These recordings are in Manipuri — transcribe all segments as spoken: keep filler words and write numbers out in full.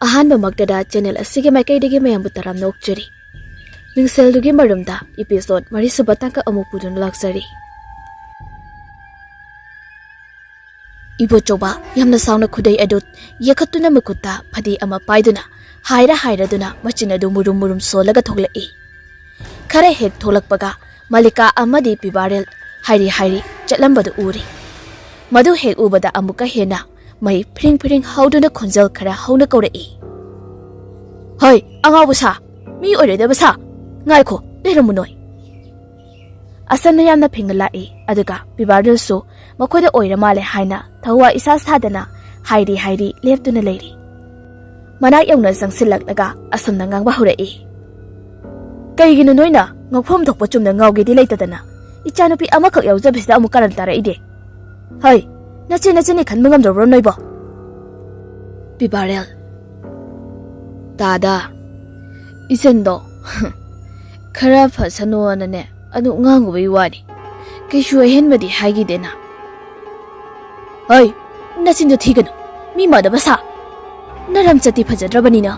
ꯑꯍꯥꯟꯕꯃꯛꯇꯗ ꯆꯦꯅꯦꯜ ꯑꯁꯤꯒꯤ ꯃꯥꯏꯀꯩꯗꯒꯤ ꯃꯌꯥꯝꯕꯨ ꯇꯔꯥꯝꯅ ꯑꯣꯛꯆꯔꯤ꯫ ꯃꯤꯡꯁꯦꯜꯗꯨꯒꯤ ꯃꯔꯨꯝꯗ ꯏꯄꯤꯁꯣꯗ ꯃꯔꯤꯁꯨꯕ ꯇꯥꯡꯀꯛ ꯑꯃꯨꯛ ꯄꯨꯗꯨꯅ ꯂꯥꯛꯆꯔꯤ꯫ ꯏꯕꯣꯆꯧꯕ ꯌꯥꯝꯅ ꯁꯥꯎꯅ ꯈꯨꯗꯩ ꯑꯗꯨ ꯌꯦꯛꯈꯠꯇꯨꯅ ꯃꯈꯨꯠꯇ ꯐꯗꯤ ꯑꯃ ꯄꯥꯏꯗꯨꯅ ꯍꯥꯏꯔ ꯍꯥꯏꯔꯗꯨꯅ ꯃꯆꯤꯟ ꯑꯗꯨ ꯃꯨꯔꯨꯝ ꯃꯨꯔꯨꯝ ꯁꯣꯜꯂꯒ ꯊꯣꯛꯂꯛꯏ꯫ ꯈꯔ ꯍꯦꯛ ꯊꯣꯛꯂꯛꯄꯒ ꯃꯂꯤꯀꯥ ꯑꯃꯗꯤ ꯄꯤꯕꯥꯔꯦꯜ ꯍꯥꯏꯔꯤ ꯍꯥꯏꯔꯤ ꯆꯠꯂꯝꯕꯗꯨ ꯎꯔꯦ꯫ ꯃꯗꯨ ꯍꯦꯛ ꯎꯕꯗ ꯑꯃꯨꯛꯀ ꯍꯦꯟꯅ ꯃꯩ ꯐ꯭ꯔꯤꯡ ꯐ꯭ꯔꯤꯡ ꯍꯧꯗꯨꯅ ꯈꯣꯟꯖꯦꯜ ꯈꯔ ꯍꯧꯅ ꯀꯧꯔꯛꯏ꯫ "ꯍꯣꯏ, ꯑꯉꯥꯎꯕ ꯁꯥ, ꯃꯤ ꯑꯣꯏꯔꯣꯏꯗꯕ ꯁꯥ, ꯉꯥꯏꯈꯣ, ꯂꯩꯔꯝꯃꯨ ꯅꯣꯏ!" ꯑꯁꯟꯅ ꯌꯥꯝꯅ ꯐꯤꯡꯅ ꯂꯥꯛꯏ, ꯑꯗꯨꯒ ꯄꯤꯕꯥꯔꯦꯜꯁꯨ ꯃꯈꯣꯏꯗ ꯑꯣꯏꯔ ꯃꯥꯜꯂꯦ ꯍꯥꯏꯅ ꯊꯋꯥ ꯏꯁꯥ ꯁꯥꯗꯅ ꯍꯥꯏꯔꯤ ꯍꯥꯏꯔꯤ ꯂꯦꯞꯇꯨꯅ ꯂꯩꯔꯤ꯫ ꯃꯅꯥꯛ ꯌꯧꯅ ꯆꯪꯁꯤꯜꯂꯛꯂꯒ ꯑꯁꯨꯝꯅ ꯉꯥꯡꯕ ꯍꯧꯔꯛꯏ꯫ "ꯀꯩꯒꯤꯅꯣ ꯅꯣꯏꯅ ꯉꯥꯎꯐꯝ ꯊꯣꯛꯄ ꯆꯨꯝꯅ ꯉꯥꯎꯒꯦꯗꯤ ꯂꯩꯇꯗꯅ ꯏꯆꯥꯅꯨꯄꯤ ꯑꯃꯈꯛ ꯌꯥꯎꯖꯕꯁꯤꯗ ꯑꯃꯨꯛ ꯀꯔꯟ ꯇꯥꯔꯛꯏꯗꯤ? ꯍꯩ, ꯅꯆꯦ ꯅꯆꯤꯟꯅꯤ ꯈꯟꯕ ꯉꯝꯗ꯭ꯔꯕ꯭ꯔꯣ ꯅꯣꯏꯕꯣ?" ꯄꯤꯕꯥꯔꯦꯜ꯫ "ꯇꯥꯗ, ꯏꯆꯟꯗꯣ ꯈꯔ ꯐꯁꯅꯣꯅꯅꯦ ꯑꯗꯨ ꯉꯥꯡꯉꯨꯕꯩ ꯋꯥꯅꯤ, ꯀꯩꯁꯨ ꯑꯍꯦꯟꯕꯗꯤ ꯍꯥꯏꯈꯤꯗꯦꯅ꯫" "ꯍꯩ, ꯅꯆꯤꯟꯗꯣ ꯊꯤꯒꯅꯨ, ꯃꯤ ꯃꯥꯟꯗꯕ ꯁꯥ꯫ ꯅꯔꯝꯆꯠꯇꯤ ꯐꯖꯗ꯭ꯔꯕꯅꯤꯅ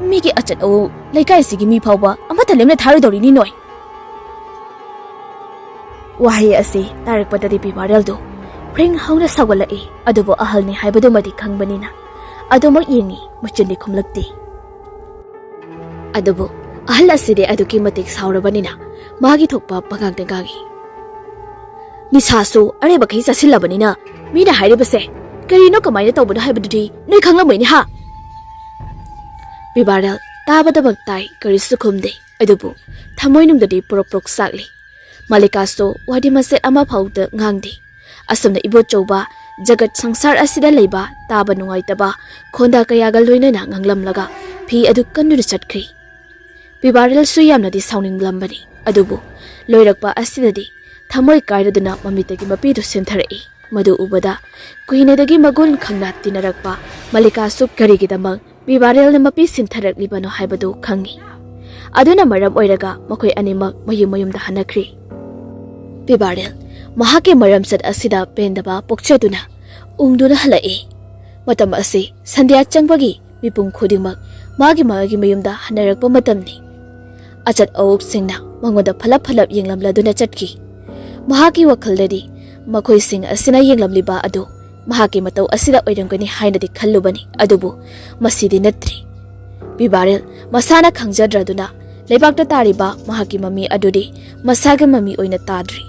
ꯃꯤꯒꯤ ꯑꯆꯠ ꯑꯋꯣ ꯂꯩꯀꯥꯏꯁꯤꯒꯤ ꯃꯤ ꯐꯥꯎꯕ ꯑꯃꯠꯇ ꯂꯦꯝꯅ ꯊꯥꯔꯣꯏꯗꯧꯔꯤꯅꯤ ꯅꯣꯏ꯫" ꯋꯥꯍꯩ ꯑꯁꯤ ꯇꯥꯔꯛꯄꯗꯗꯤ ꯄꯤꯕꯥꯔꯦꯜꯗꯨ ꯐ꯭ꯔꯤꯡ ꯍꯧꯅ ꯁꯥꯎꯒꯠꯂꯛꯏ, ꯑꯗꯨꯕꯨ ꯑꯍꯜꯅꯤ ꯍꯥꯏꯕꯗꯨꯃꯗꯤ ꯈꯪꯕꯅꯤꯅ ꯑꯗꯨꯃꯛ ꯌꯦꯡꯉꯤ, ꯃꯆꯤꯟꯗꯤ ꯈꯨꯝꯂꯛꯇꯦ꯫ ꯑꯗꯨꯕꯨ ꯑꯍꯜ ꯑꯁꯤꯗꯤ ꯑꯗꯨꯛꯀꯤ ꯃꯇꯤꯛ ꯁꯥꯎꯔꯕꯅꯤꯅ ꯃꯥꯒꯤ ꯊꯣꯛꯄ ꯄꯉꯥꯡꯗ ꯉꯥꯡꯉꯤ꯫ "ꯅꯤꯁꯥꯁꯨ ꯑꯔꯦꯝꯕꯈꯩ ꯆꯥꯁꯤꯜꯂꯕꯅꯤꯅ ꯃꯤꯅ ꯍꯥꯏꯔꯤꯕꯁꯦ ꯀꯔꯤꯅꯣ, ꯀꯃꯥꯏꯅ ꯇꯧꯕꯅꯣ ꯍꯥꯏꯕꯗꯨꯗꯤ ꯅꯣꯏ ꯈꯪꯂꯝꯃꯣꯏꯅꯦ ꯍꯥ?" ꯄꯤꯕꯥꯔꯦꯜ ꯇꯥꯕꯗꯃꯛ ꯇꯥꯏ, ꯀꯔꯤꯁꯨ ꯈꯨꯝꯗꯦ, ꯑꯗꯨꯕꯨ ꯊꯃꯣꯏꯅꯨꯡꯗꯗꯤ ꯄ꯭ꯔꯣꯛ ꯄ꯭ꯔꯣꯛ ꯆꯥꯛꯂꯤ꯫ ꯃꯥꯂꯤꯀꯥꯁꯨ ꯋꯥꯗꯤ ꯃꯆꯦꯠ ꯑꯃꯐꯥꯎꯗ ꯉꯥꯡꯗꯦ꯫ ꯑꯁꯨꯝꯅ ꯏꯕꯣꯆꯧꯕ ꯖꯒꯠ ꯁꯪꯁꯥꯔ ꯑꯁꯤꯗ ꯂꯩꯕ ꯇꯥꯕ ꯅꯨꯡꯉꯥꯏꯇꯕ ꯈꯣꯟꯗꯥ ꯀꯌꯥꯒ ꯂꯣꯏꯅꯅ ꯉꯥꯡꯂꯝꯂꯒ ꯐꯤ ꯑꯗꯨ ꯀꯟꯗꯨꯅ ꯆꯠꯈ꯭ꯔꯤ꯫ ꯄꯤꯕꯥꯔꯦꯜꯁꯨ ꯌꯥꯝꯅꯗꯤ ꯁꯥꯎꯅꯤꯡꯂꯝꯕꯅꯤ, ꯑꯗꯨꯕꯨ ꯂꯣꯏꯔꯛꯄ ꯑꯁꯤꯗꯗꯤ ꯊꯃꯣꯏ ꯀꯥꯏꯔꯗꯨꯅ ꯃꯃꯤꯠꯇꯒꯤ ꯃꯄꯤꯗꯨ ꯁꯦꯝꯊꯔꯛꯏ꯫ ꯃꯗꯨ ꯎꯕꯗ ꯀꯨꯏꯅꯗꯒꯤ ꯃꯒꯨꯟ ꯈꯪꯅ ꯇꯤꯟꯅꯔꯛꯄ ꯃꯥꯂꯤꯀꯥꯁꯨ ꯀꯔꯤꯒꯤꯗꯃꯛ ꯄꯤꯕꯥꯔꯦꯜꯅ ꯃꯄꯤ ꯁꯤꯟꯊꯔꯛꯂꯤꯕꯅꯣ ꯍꯥꯏꯕꯗꯨ ꯈꯪꯉꯤ꯫ ꯑꯗꯨꯅ ꯃꯔꯝ ꯑꯣꯏꯔꯒ ꯃꯈꯣꯏ ꯑꯅꯤꯃꯛ ꯃꯌꯨꯝ ꯃꯌꯨꯝꯗ ꯍꯟꯅꯈ꯭ꯔꯤ꯫ ꯄꯤꯕꯥꯔꯦꯜ ꯃꯍꯥꯛꯀꯤ ꯃꯔꯝꯆꯠ ꯑꯁꯤꯗ ꯄꯦꯟꯗꯕ ꯄꯣꯛꯆꯗꯨꯅ ꯎꯪꯗꯨꯅ ꯍꯜꯂꯛꯏ꯫ ꯃꯇꯝ ꯑꯁꯤ ꯁꯟꯙ꯭ꯌꯥ ꯆꯪꯕꯒꯤ ꯃꯤꯄꯨꯝ ꯈꯨꯗꯤꯡꯃꯛ ꯃꯥꯒꯤ ꯃꯥꯒꯤ ꯃꯌꯨꯝꯗ ꯍꯟꯅꯔꯛꯄ ꯃꯇꯝꯅꯤ꯫ ꯑꯆꯠ ꯑꯋꯣꯛꯁꯤꯡꯅ ꯃꯉꯣꯟꯗ ꯐꯂꯞ ꯐꯂꯞ ꯌꯦꯡꯂꯝꯂꯗꯨꯅ ꯆꯠꯈꯤ꯫ ꯃꯍꯥꯛꯀꯤ ꯋꯥꯈꯜꯗꯗꯤ ꯃꯈꯣꯏꯁꯤꯡ ꯑꯁꯤꯅ ꯌꯦꯡꯂꯝꯂꯤꯕ ꯑꯗꯨ ꯃꯍꯥꯛꯀꯤ ꯃꯇꯧ ꯑꯁꯤꯗ ꯑꯣꯏꯔꯝꯒꯅꯤ ꯍꯥꯏꯅꯗꯤ ꯈꯜꯂꯨꯕꯅꯤ, ꯑꯗꯨꯕꯨ ꯃꯁꯤꯗꯤ ꯅꯠꯇ꯭ꯔꯤ꯫ ꯕꯤꯕꯥꯔꯦꯜ ꯃꯁꯥꯅ ꯈꯪꯖꯗ꯭ꯔꯗꯨꯅ ꯂꯩꯕꯥꯛꯇ ꯇꯥꯔꯤꯕ ꯃꯍꯥꯛꯀꯤ ꯃꯃꯤ ꯑꯗꯨꯗꯤ ꯃꯁꯥꯒꯤ ꯃꯃꯤ ꯑꯣꯏꯅ ꯇꯥꯗ꯭ꯔꯤ꯫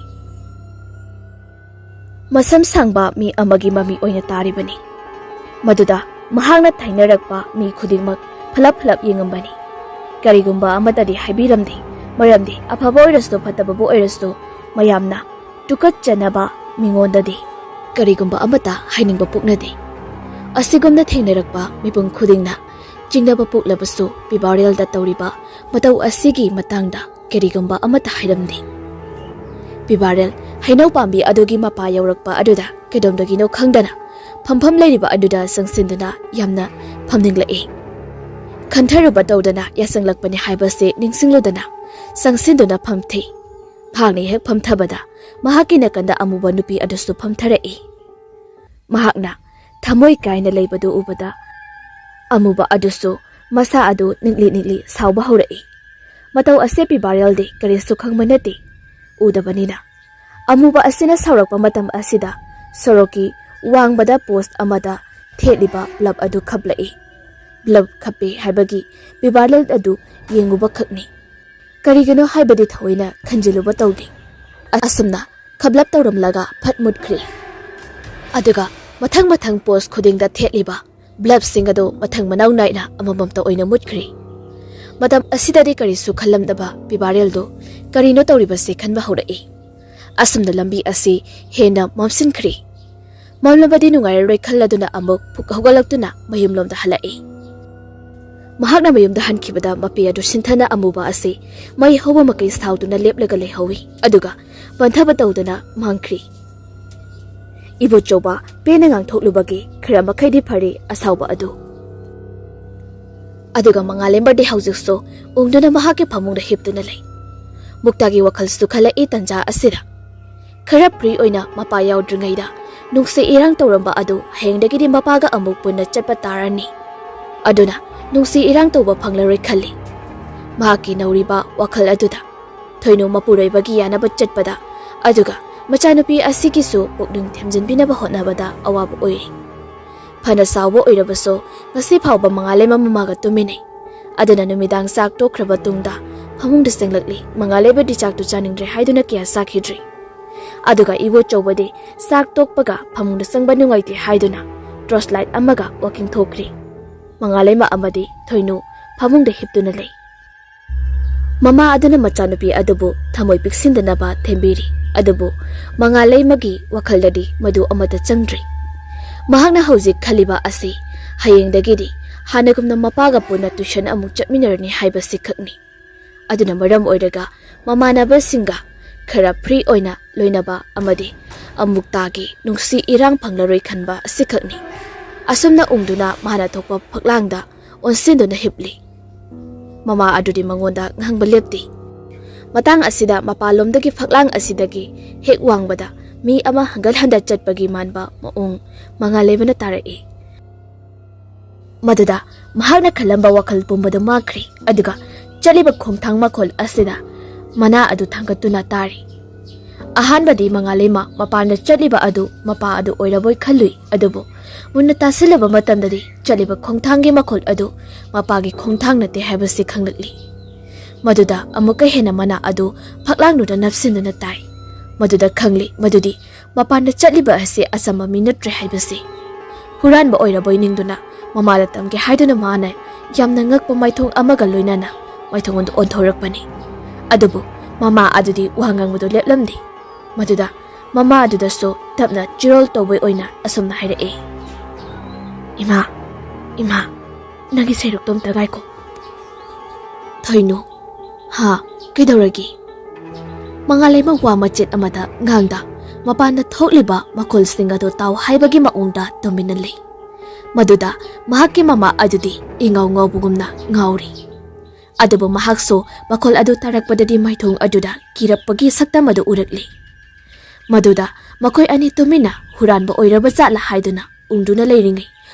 ꯃꯁꯝ ꯁꯥꯡꯕ ꯃꯤ ꯑꯃꯒꯤ ꯃꯃꯤ ꯑꯣꯏꯅ ꯇꯥꯔꯤꯕꯅꯤ꯫ ꯃꯗꯨꯗ ꯃꯍꯥꯛꯅ ꯊꯦꯡꯅꯔꯛꯄ ꯃꯤ ꯈꯨꯗꯤꯡꯃꯛ ꯐꯂꯞ ꯐꯂꯞ ꯌꯦꯡꯉꯝꯕꯅꯤ꯫ ꯀꯔꯤꯒꯨꯝꯕ ꯑꯃꯠꯇꯗꯤ ꯍꯥꯏꯕꯤꯔꯝꯗꯦ, ꯃꯔꯝꯗꯤ ꯑꯐꯕ ꯑꯣꯏꯔꯁꯨ ꯐꯠꯇꯕꯕꯨ ꯑꯣꯏꯔꯁꯨ ꯃꯌꯥꯝꯅ ꯇꯨꯀꯠꯆꯅꯕ ꯃꯤꯉꯣꯟꯗꯗꯤ ꯀꯔꯤꯒꯨꯝꯕ ꯑꯃꯠꯇ ꯍꯥꯏꯅꯤꯡꯕ ꯄꯣꯛꯅꯗꯦ꯫ ꯑꯁꯤꯒꯨꯝꯅ ꯊꯦꯡꯅꯔꯛꯄ ꯃꯤꯄꯨꯝ ꯈꯨꯗꯤꯡꯅ ꯆꯤꯡꯅꯕ ꯄꯣꯛꯂꯕꯁꯨ ꯕꯤꯕꯥꯔꯦꯜꯗ ꯇꯧꯔꯤꯕ ꯃꯇꯧ ꯑꯁꯤꯒꯤ ꯃꯇꯥꯡꯗ ꯀꯔꯤꯒꯨꯝꯕ ꯑꯃꯠꯇ ꯍꯥꯏꯔꯝꯗꯦ꯫ ꯕꯤꯕꯥꯔꯦꯜ ꯍꯩꯅꯧ ꯄꯥꯝꯕꯤ ꯑꯗꯨꯒꯤ ꯃꯄꯥ ꯌꯧꯔꯛꯄ ꯑꯗꯨꯗ ꯀꯩꯗꯧꯝꯗꯒꯤꯅꯣ ꯈꯪꯗꯅ ꯐꯝꯐꯝ ꯂꯩꯔꯤꯕ ꯑꯗꯨꯗ ꯆꯪꯁꯤꯟꯗꯨꯅ ꯌꯥꯝꯅ ꯐꯝꯅꯤꯡꯂꯛꯏ꯫ ꯈꯟꯊꯔꯨꯕ ꯇꯧꯗꯅ ꯌꯥꯆꯪꯂꯛꯄꯅꯤ ꯍꯥꯏꯕꯁꯤ ꯅꯤꯡꯁꯤꯡꯂꯨꯗꯅ ꯆꯪꯁꯤꯟꯗꯨꯅ ꯐꯝꯊꯩ꯫ ꯃꯍꯥꯛꯅ ꯍꯦꯛ ꯐꯝꯊꯕꯗ ꯃꯍꯥꯛꯀꯤ ꯅꯥꯀꯟꯗ ꯑꯃꯨꯕ ꯅꯨꯄꯤ ꯑꯗꯨꯁꯨ ꯐꯝꯊꯔꯛꯏ꯫ ꯃꯍꯥꯛꯅ ꯊꯃꯣꯏ ꯀꯥꯏꯅ ꯂꯩꯕꯗꯨ ꯎꯕꯗ ꯑꯃꯨꯕ ꯑꯗꯨꯁꯨ ꯃꯁꯥ ꯑꯗꯨ ꯅꯤꯛꯂꯤ ꯅꯤꯛꯂꯤ ꯁꯥꯎꯕ ꯍꯧꯔꯛꯏ꯫ ꯃꯇꯧ ꯑꯁꯤ ꯕꯤꯕꯥꯔꯦꯜꯗꯤ ꯀꯔꯤꯁꯨ ꯈꯪꯕ ꯅꯠꯇꯦ, ꯎꯗꯕꯅꯤꯅ꯫ ꯑꯃꯨꯕ ꯑꯁꯤꯅ ꯁꯥꯎꯔꯛꯄ ꯃꯇꯝ ꯑꯁꯤꯗ ꯁꯣꯔꯣꯛꯀꯤ ꯋꯥꯡꯃꯗ ꯄꯣꯁ ꯑꯃꯗ ꯊꯦꯠꯂꯤꯕ ꯕ꯭ꯂꯕ ꯑꯗꯨ ꯈꯞꯂꯛꯏ꯫ ꯕ꯭ꯂꯕ ꯈꯞꯄꯦ ꯍꯥꯏꯕꯒꯤ ꯕꯤꯕꯥꯔꯦꯜ ꯑꯗꯨ ꯌꯦꯡꯉꯨꯕ ꯈꯛꯅꯤ꯫ ꯀꯔꯤꯒꯤꯅꯣ ꯍꯥꯏꯕꯗꯤ ꯊꯑꯣꯏꯅ ꯈꯟꯖꯤꯜꯂꯨꯕ ꯇꯧꯗꯦ꯫ ꯑꯁꯨꯝꯅ ꯈꯞꯂꯞ ꯇꯧꯔꯝꯂꯒ ꯐꯠ ꯃꯨꯠꯈ꯭ꯔꯦ꯫ ꯑꯗꯨꯒ ꯃꯊꯪ ꯃꯊꯪ ꯄꯣꯁ ꯈꯨꯗꯤꯡꯗ ꯊꯦꯠꯂꯤꯕ ꯕ꯭ꯂꯕꯁꯤꯡ ꯑꯗꯨ ꯃꯊꯪ ꯃꯅꯥꯎ ꯅꯥꯏꯅ ꯑꯃꯃꯝꯇ ꯑꯣꯏꯅ ꯃꯨꯠꯈ꯭ꯔꯦ꯫ ꯃꯇꯝ ꯑꯁꯤꯗꯗꯤ ꯀꯔꯤꯁꯨ ꯈꯜꯂꯝꯗꯕ ꯕꯤꯕꯥꯔꯦꯜꯗꯨ ꯀꯔꯤꯅꯣ ꯇꯧꯔꯤꯕꯁꯦ ꯈꯟꯕ ꯍꯧꯔꯛꯏ꯫ ꯑꯁꯨꯝꯅ ꯂꯝꯕꯤ ꯑꯁꯤ ꯍꯦꯟꯅ ꯃꯝꯁꯤꯟꯈ꯭ꯔꯦ꯫ ꯃꯝꯂꯕꯗꯤ ꯅꯨꯡꯉꯥꯏꯔꯔꯣꯏ ꯈꯜꯂꯗꯨꯅ ꯑꯃꯨꯛ ꯐꯨꯛ ꯍꯧꯒꯠꯂꯛꯇꯨꯅ ꯃꯌꯨꯝꯂꯣꯝꯗ ꯍꯜꯂꯛꯏ꯫ ꯃꯍꯥꯛꯅ ꯃꯌꯨꯝꯗ ꯍꯟꯈꯤꯕꯗ ꯃꯄꯤ ꯑꯗꯨ ꯁꯤꯟꯊꯅ ꯑꯃꯨꯕ ꯑꯁꯤ ꯃꯩ ꯍꯧꯕ ꯃꯀꯩ ꯁꯥꯎꯗꯨꯅ ꯂꯦꯞꯂꯒ ꯂꯩꯍꯧꯏ, ꯑꯗꯨꯒ ꯄꯟꯊꯕ ꯇꯧꯗꯨꯅ ꯃꯥꯡꯈ꯭ꯔꯤ꯫ ꯏꯕꯣꯆꯧꯕ ꯄꯦꯟꯅ ꯉꯥꯡꯊꯣꯛꯂꯨꯕꯒꯤ ꯈꯔ ꯃꯈꯩꯗꯤ ꯐꯔꯦ ꯑꯁꯥꯎꯕ ꯑꯗꯨ꯫ ꯑꯗꯨꯒ ꯃꯉꯥꯂꯦꯝꯕꯔꯗꯤ ꯍꯧꯖꯤꯛꯁꯨ ꯎꯪꯗꯨꯅ ꯃꯍꯥꯛꯀꯤ ꯐꯃꯨꯡꯗ ꯍꯤꯞꯇꯨꯅ ꯂꯩ꯫ ꯃꯨꯛꯇꯥꯒꯤ ꯋꯥꯈꯜꯁꯨ ꯈꯜꯂꯛꯏ ꯇꯟꯖꯥ ꯑꯁꯤꯗ꯫ ꯈꯔ ꯐ꯭ꯔꯤ ꯑꯣꯏꯅ ꯃꯄꯥ ꯌꯥꯎꯗ꯭ꯔꯤꯉꯩꯗ ꯅꯨꯡꯁꯤ ꯏꯔꯥꯡ ꯇꯧꯔꯝꯕ ꯑꯗꯨ ꯍꯌꯦꯡꯗꯒꯤꯗꯤ ꯃꯄꯥꯒ ꯑꯃꯨꯛ ꯄꯨꯟꯅ ꯆꯠꯄ ꯇꯥꯔꯅꯤ꯫ ꯑꯗꯨꯅ ꯅꯨꯡꯁꯤ ꯏꯔꯥꯡ ꯇꯧꯕ ꯐꯪꯂꯔꯣꯏ ꯈꯜꯂꯤ꯫ ꯃꯍꯥꯛꯀꯤ ꯅꯧꯔꯤꯕ ꯋꯥꯈꯜ ꯑꯗꯨꯗ ꯊꯣꯏꯅꯨ ꯃꯄꯨꯔꯣꯏꯕꯒꯤ ꯌꯥꯅꯕ ꯆꯠꯄꯗ, ꯑꯗꯨꯒ ꯃꯆꯥꯅꯨꯄꯤ ꯑꯁꯤꯒꯤꯁꯨ ꯄꯨꯛꯅꯤꯡ ꯊꯦꯝꯖꯤꯟꯕꯤꯅꯕ ꯍꯣꯠꯅꯕꯗ ꯑꯋꯥꯕ ꯑꯣꯏꯔꯤ꯫ ꯐꯅ ꯁꯥꯎꯕ ꯑꯣꯏꯔꯕꯁꯨ, ꯉꯁꯤ ꯐꯥꯎꯕ ꯃꯉꯥꯂꯩꯃ ꯃꯃꯥꯒ ꯇꯨꯝꯃꯤꯟꯅꯩ꯫ ꯑꯗꯨꯅ ꯅꯨꯃꯤꯗꯥꯡ ꯆꯥꯛ ꯇꯣꯛꯈ꯭ꯔꯕ ꯇꯨꯡꯗ ꯐꯃꯨꯡꯗ ꯆꯪꯂꯛꯂꯤ꯫ ꯃꯉꯥꯂꯩꯃꯗꯤ ꯆꯥꯛꯇꯨ ꯆꯥꯅꯤꯡꯗ꯭ꯔꯦ ꯍꯥꯏꯗꯨꯅ ꯀꯌꯥ ꯆꯥꯈꯤꯗ꯭ꯔꯤ꯫ ꯑꯗꯨꯒ ꯏꯕꯣꯆꯧꯕꯗꯤ ꯆꯥꯛ ꯇꯣꯛꯄꯒ ꯐꯃꯨꯡꯗ ꯆꯪꯕ ꯅꯨꯡꯉꯥꯏꯇꯦ ꯍꯥꯏꯗꯨꯅ ꯇꯣꯔꯆ ꯂꯥꯏꯠ ꯑꯃꯒ ꯋꯥꯀꯤꯡ ꯊꯣꯛꯈ꯭ꯔꯤ꯫ ꯃꯉꯥꯂꯩꯃ ꯑꯃꯗꯤ ꯊꯣꯏꯅꯨ ꯐꯃꯨꯡꯗ ꯍꯤꯞꯇꯨꯅ ꯂꯩ꯫ ꯃꯃꯥ ꯑꯗꯨꯅ ꯃꯆꯥꯅꯨꯄꯤ ꯑꯗꯨꯕꯨ ꯊꯃꯣꯏ ꯄꯤꯛꯁꯤꯟꯗꯅꯕ ꯊꯦꯝꯕꯤꯔꯤ꯫ ꯑꯗꯨꯕꯨ ꯃꯉꯥꯂꯩꯃꯒꯤ ꯋꯥꯈꯜꯗꯗꯤ ꯃꯗꯨ ꯑꯃꯠꯇ ꯆꯪꯗ꯭ꯔꯤ꯫ ꯃꯍꯥꯛꯅ ꯍꯧꯖꯤꯛ ꯈꯜꯂꯤꯕ ꯑꯁꯤ ꯍꯌꯦꯡꯗꯒꯤꯗꯤ ꯍꯥꯟꯅꯒꯨꯝꯅ ꯃꯄꯥꯒ ꯄꯨꯟꯅ ꯇ꯭ꯌꯨꯁꯟ ꯑꯃꯨꯛ ꯆꯠꯃꯤꯟꯅꯔꯅꯤ ꯍꯥꯏꯕꯁꯤ ꯈꯛꯅꯤ꯫ ꯑꯗꯨꯅ ꯃꯔꯝ ꯑꯣꯏꯔꯒ ꯃꯃꯥꯟꯅꯕꯁꯤꯡꯒ ꯈꯔ ꯐ꯭ꯔꯤ ꯑꯣꯏꯅ ꯂꯣꯏꯅꯕ ꯑꯃꯗꯤ ꯑꯃꯨꯛꯇꯥꯒꯤ ꯅꯨꯡꯁꯤ ꯏꯔꯥꯡ ꯐꯪꯂꯔꯣꯏ ꯈꯟꯕ ꯑꯁꯤꯈꯛꯅꯤ꯫ ꯑꯁꯨꯝꯅ ꯎꯪꯗꯨꯅ ꯃꯥꯅ ꯊꯣꯛꯄ ꯐꯛꯂꯥꯡꯗ ꯑꯣꯟꯁꯤꯟꯗꯨꯅ ꯍꯤꯞꯂꯤ꯫ ꯃꯃꯥ ꯑꯗꯨꯗꯤ ꯃꯉꯣꯟꯗ ꯉꯥꯡꯕ ꯂꯦꯞꯇꯦ꯫ ꯃꯇꯥꯡ ꯑꯁꯤꯗ ꯃꯄꯥꯟꯂꯣꯝꯗꯒꯤ ꯐꯛꯂꯥꯡ ꯑꯁꯤꯗꯒꯤ ꯍꯦꯛ ꯋꯥꯡꯕꯗ ꯃꯤ ꯑꯃ ꯍꯟꯒꯠ ꯍꯟꯗ ꯆꯠꯄꯒꯤ ꯃꯥꯟꯕ ꯃꯑꯣꯡ ꯃꯉꯥꯂꯩꯃꯅ ꯇꯥꯔꯛꯏ꯫ ꯃꯗꯨꯗ ꯃꯍꯥꯛꯅ ꯈꯜꯂꯝꯕ ꯋꯥꯈꯜ ꯄꯨꯝꯕꯗꯨ ꯃꯥꯡꯈ꯭ꯔꯦ꯫ ꯑꯗꯨꯒ ꯆꯠꯂꯤꯕ ꯈꯣꯡꯊꯥꯡ ꯃꯈꯣꯜ ꯑꯁꯤꯗ ꯃꯅꯥ ꯑꯗꯨ ꯊꯥꯡꯒꯠꯇꯨꯅ ꯇꯥꯔꯤ꯫ ꯑꯍꯥꯟꯕꯗꯤ ꯃꯉꯥꯂꯩꯃ ꯃꯄꯥꯟꯗ ꯆꯠꯂꯤꯕ ꯑꯗꯨ ꯃꯄꯥ ꯑꯗꯨ ꯑꯣꯏꯔꯕꯣꯏ ꯈꯜꯂꯨꯏ, ꯑꯗꯨꯕꯨ ꯃꯨꯟꯅ ꯇꯥꯁꯤꯜꯂꯨꯕ ꯃꯇꯝꯗꯗꯤ ꯆꯠꯂꯤꯕ ꯈꯣꯡꯊꯥꯡꯒꯤ ꯃꯈꯣꯜ ꯑꯗꯨ ꯃꯄꯥꯒꯤ ꯈꯣꯡꯊꯥꯡ ꯅꯠꯇꯦ ꯍꯥꯏꯕꯁꯤ ꯈꯪꯂꯛꯂꯤ꯫ ꯃꯗꯨꯗ ꯑꯃꯨꯛꯀ ꯍꯦꯟꯅ ꯃꯅꯥ ꯑꯗꯨ ꯐꯛꯂꯥꯡꯗꯨꯗ ꯅꯞꯁꯤꯟꯗꯨꯅ ꯇꯥꯏ꯫ ꯃꯗꯨꯗ ꯈꯪꯂꯤ ꯃꯗꯨꯗꯤ ꯃꯄꯥꯟꯗ ꯆꯠꯂꯤꯕ ꯑꯁꯤ ꯑꯆꯝꯕ ꯃꯤ ꯅꯠꯇ꯭ꯔꯦ ꯍꯥꯏꯕꯁꯤ꯫ ꯍꯨꯔꯥꯟꯕ ꯑꯣꯏꯔꯕꯣꯏ ꯅꯤꯡꯗꯨꯅ ꯃꯃꯥꯗ ꯇꯝꯒꯦ ꯍꯥꯏꯗꯨꯅ ꯃꯥꯅ ꯌꯥꯝꯅ ꯉꯛꯄ ꯃꯥꯏꯊꯣꯡ ꯑꯃꯒ ꯂꯣꯏꯅꯅ ꯃꯥꯏꯊꯣꯡ ꯑꯗꯨ ꯑꯣꯟꯊꯣꯔꯛꯄꯅꯤ꯫ ꯑꯗꯨꯕꯨ ꯃꯃꯥ ꯑꯗꯨꯗꯤ ꯋꯥ ꯉꯥꯡꯕꯗꯨ ꯂꯦꯞꯂꯝꯗꯦ꯫ ꯃꯗꯨꯗ ꯃꯃꯥ ꯑꯗꯨꯗꯁꯨ ꯇꯞꯅ ꯆꯤꯔꯣꯜ ꯇꯧꯕꯩ ꯑꯣꯏꯅ ꯑꯁꯨꯝꯅ ꯍꯥꯏꯔꯛꯏ, "ꯏꯃꯥ, ꯏꯃꯥ, ꯅꯪꯒꯤ ꯁꯦꯔꯨꯛꯇꯣ ꯑꯝꯇ ꯉꯥꯏꯈꯣ꯫" "ꯊꯣꯏꯅꯨ, ꯍꯥ, ꯀꯩꯗꯧꯔꯒꯦ?" ꯃꯉꯥꯂꯩꯃ ꯋꯥ ꯃꯆꯦꯠ ꯑꯃꯗ ꯉꯥꯡꯗ ꯃꯄꯥꯟꯗ ꯊꯣꯛꯂꯤꯕ ꯃꯈꯣꯜꯁꯤꯡ ꯑꯗꯨ ꯇꯥꯎ ꯍꯥꯏꯕꯒꯤ ꯃꯑꯣꯡꯗ ꯇꯨꯃꯤꯟꯅ ꯂꯩ꯫ ꯃꯗꯨꯗ ꯃꯍꯥꯛꯀꯤ ꯃꯃꯥ ꯑꯗꯨꯗꯤ ꯏꯉꯥꯎ ꯉꯥꯎꯕꯒꯨꯝꯅ ꯉꯥꯎꯔꯤ꯫ ꯑꯗꯨꯕꯨ ꯃꯍꯥꯛꯁꯨ ꯃꯈꯣꯜ ꯑꯗꯨ ꯇꯥꯔꯛꯄꯗꯗꯤ ꯃꯥꯏꯊꯣꯡ ꯑꯗꯨꯗ ꯀꯤꯔꯛꯄꯒꯤ ꯁꯛꯇꯝ ꯑꯗꯨ ꯎꯔꯛꯂꯤ꯫ ꯃꯗꯨꯗ ꯃꯈꯣꯏ ꯑꯅꯤ ꯇꯨꯃꯤꯟꯅ ꯍꯨꯔꯥꯟꯕ ꯑꯣꯏꯔꯕ ꯖꯥꯠꯂ ꯍꯥꯏꯗꯨꯅ ꯎꯪꯗꯨꯅ ꯂꯩꯔꯤꯉꯩ,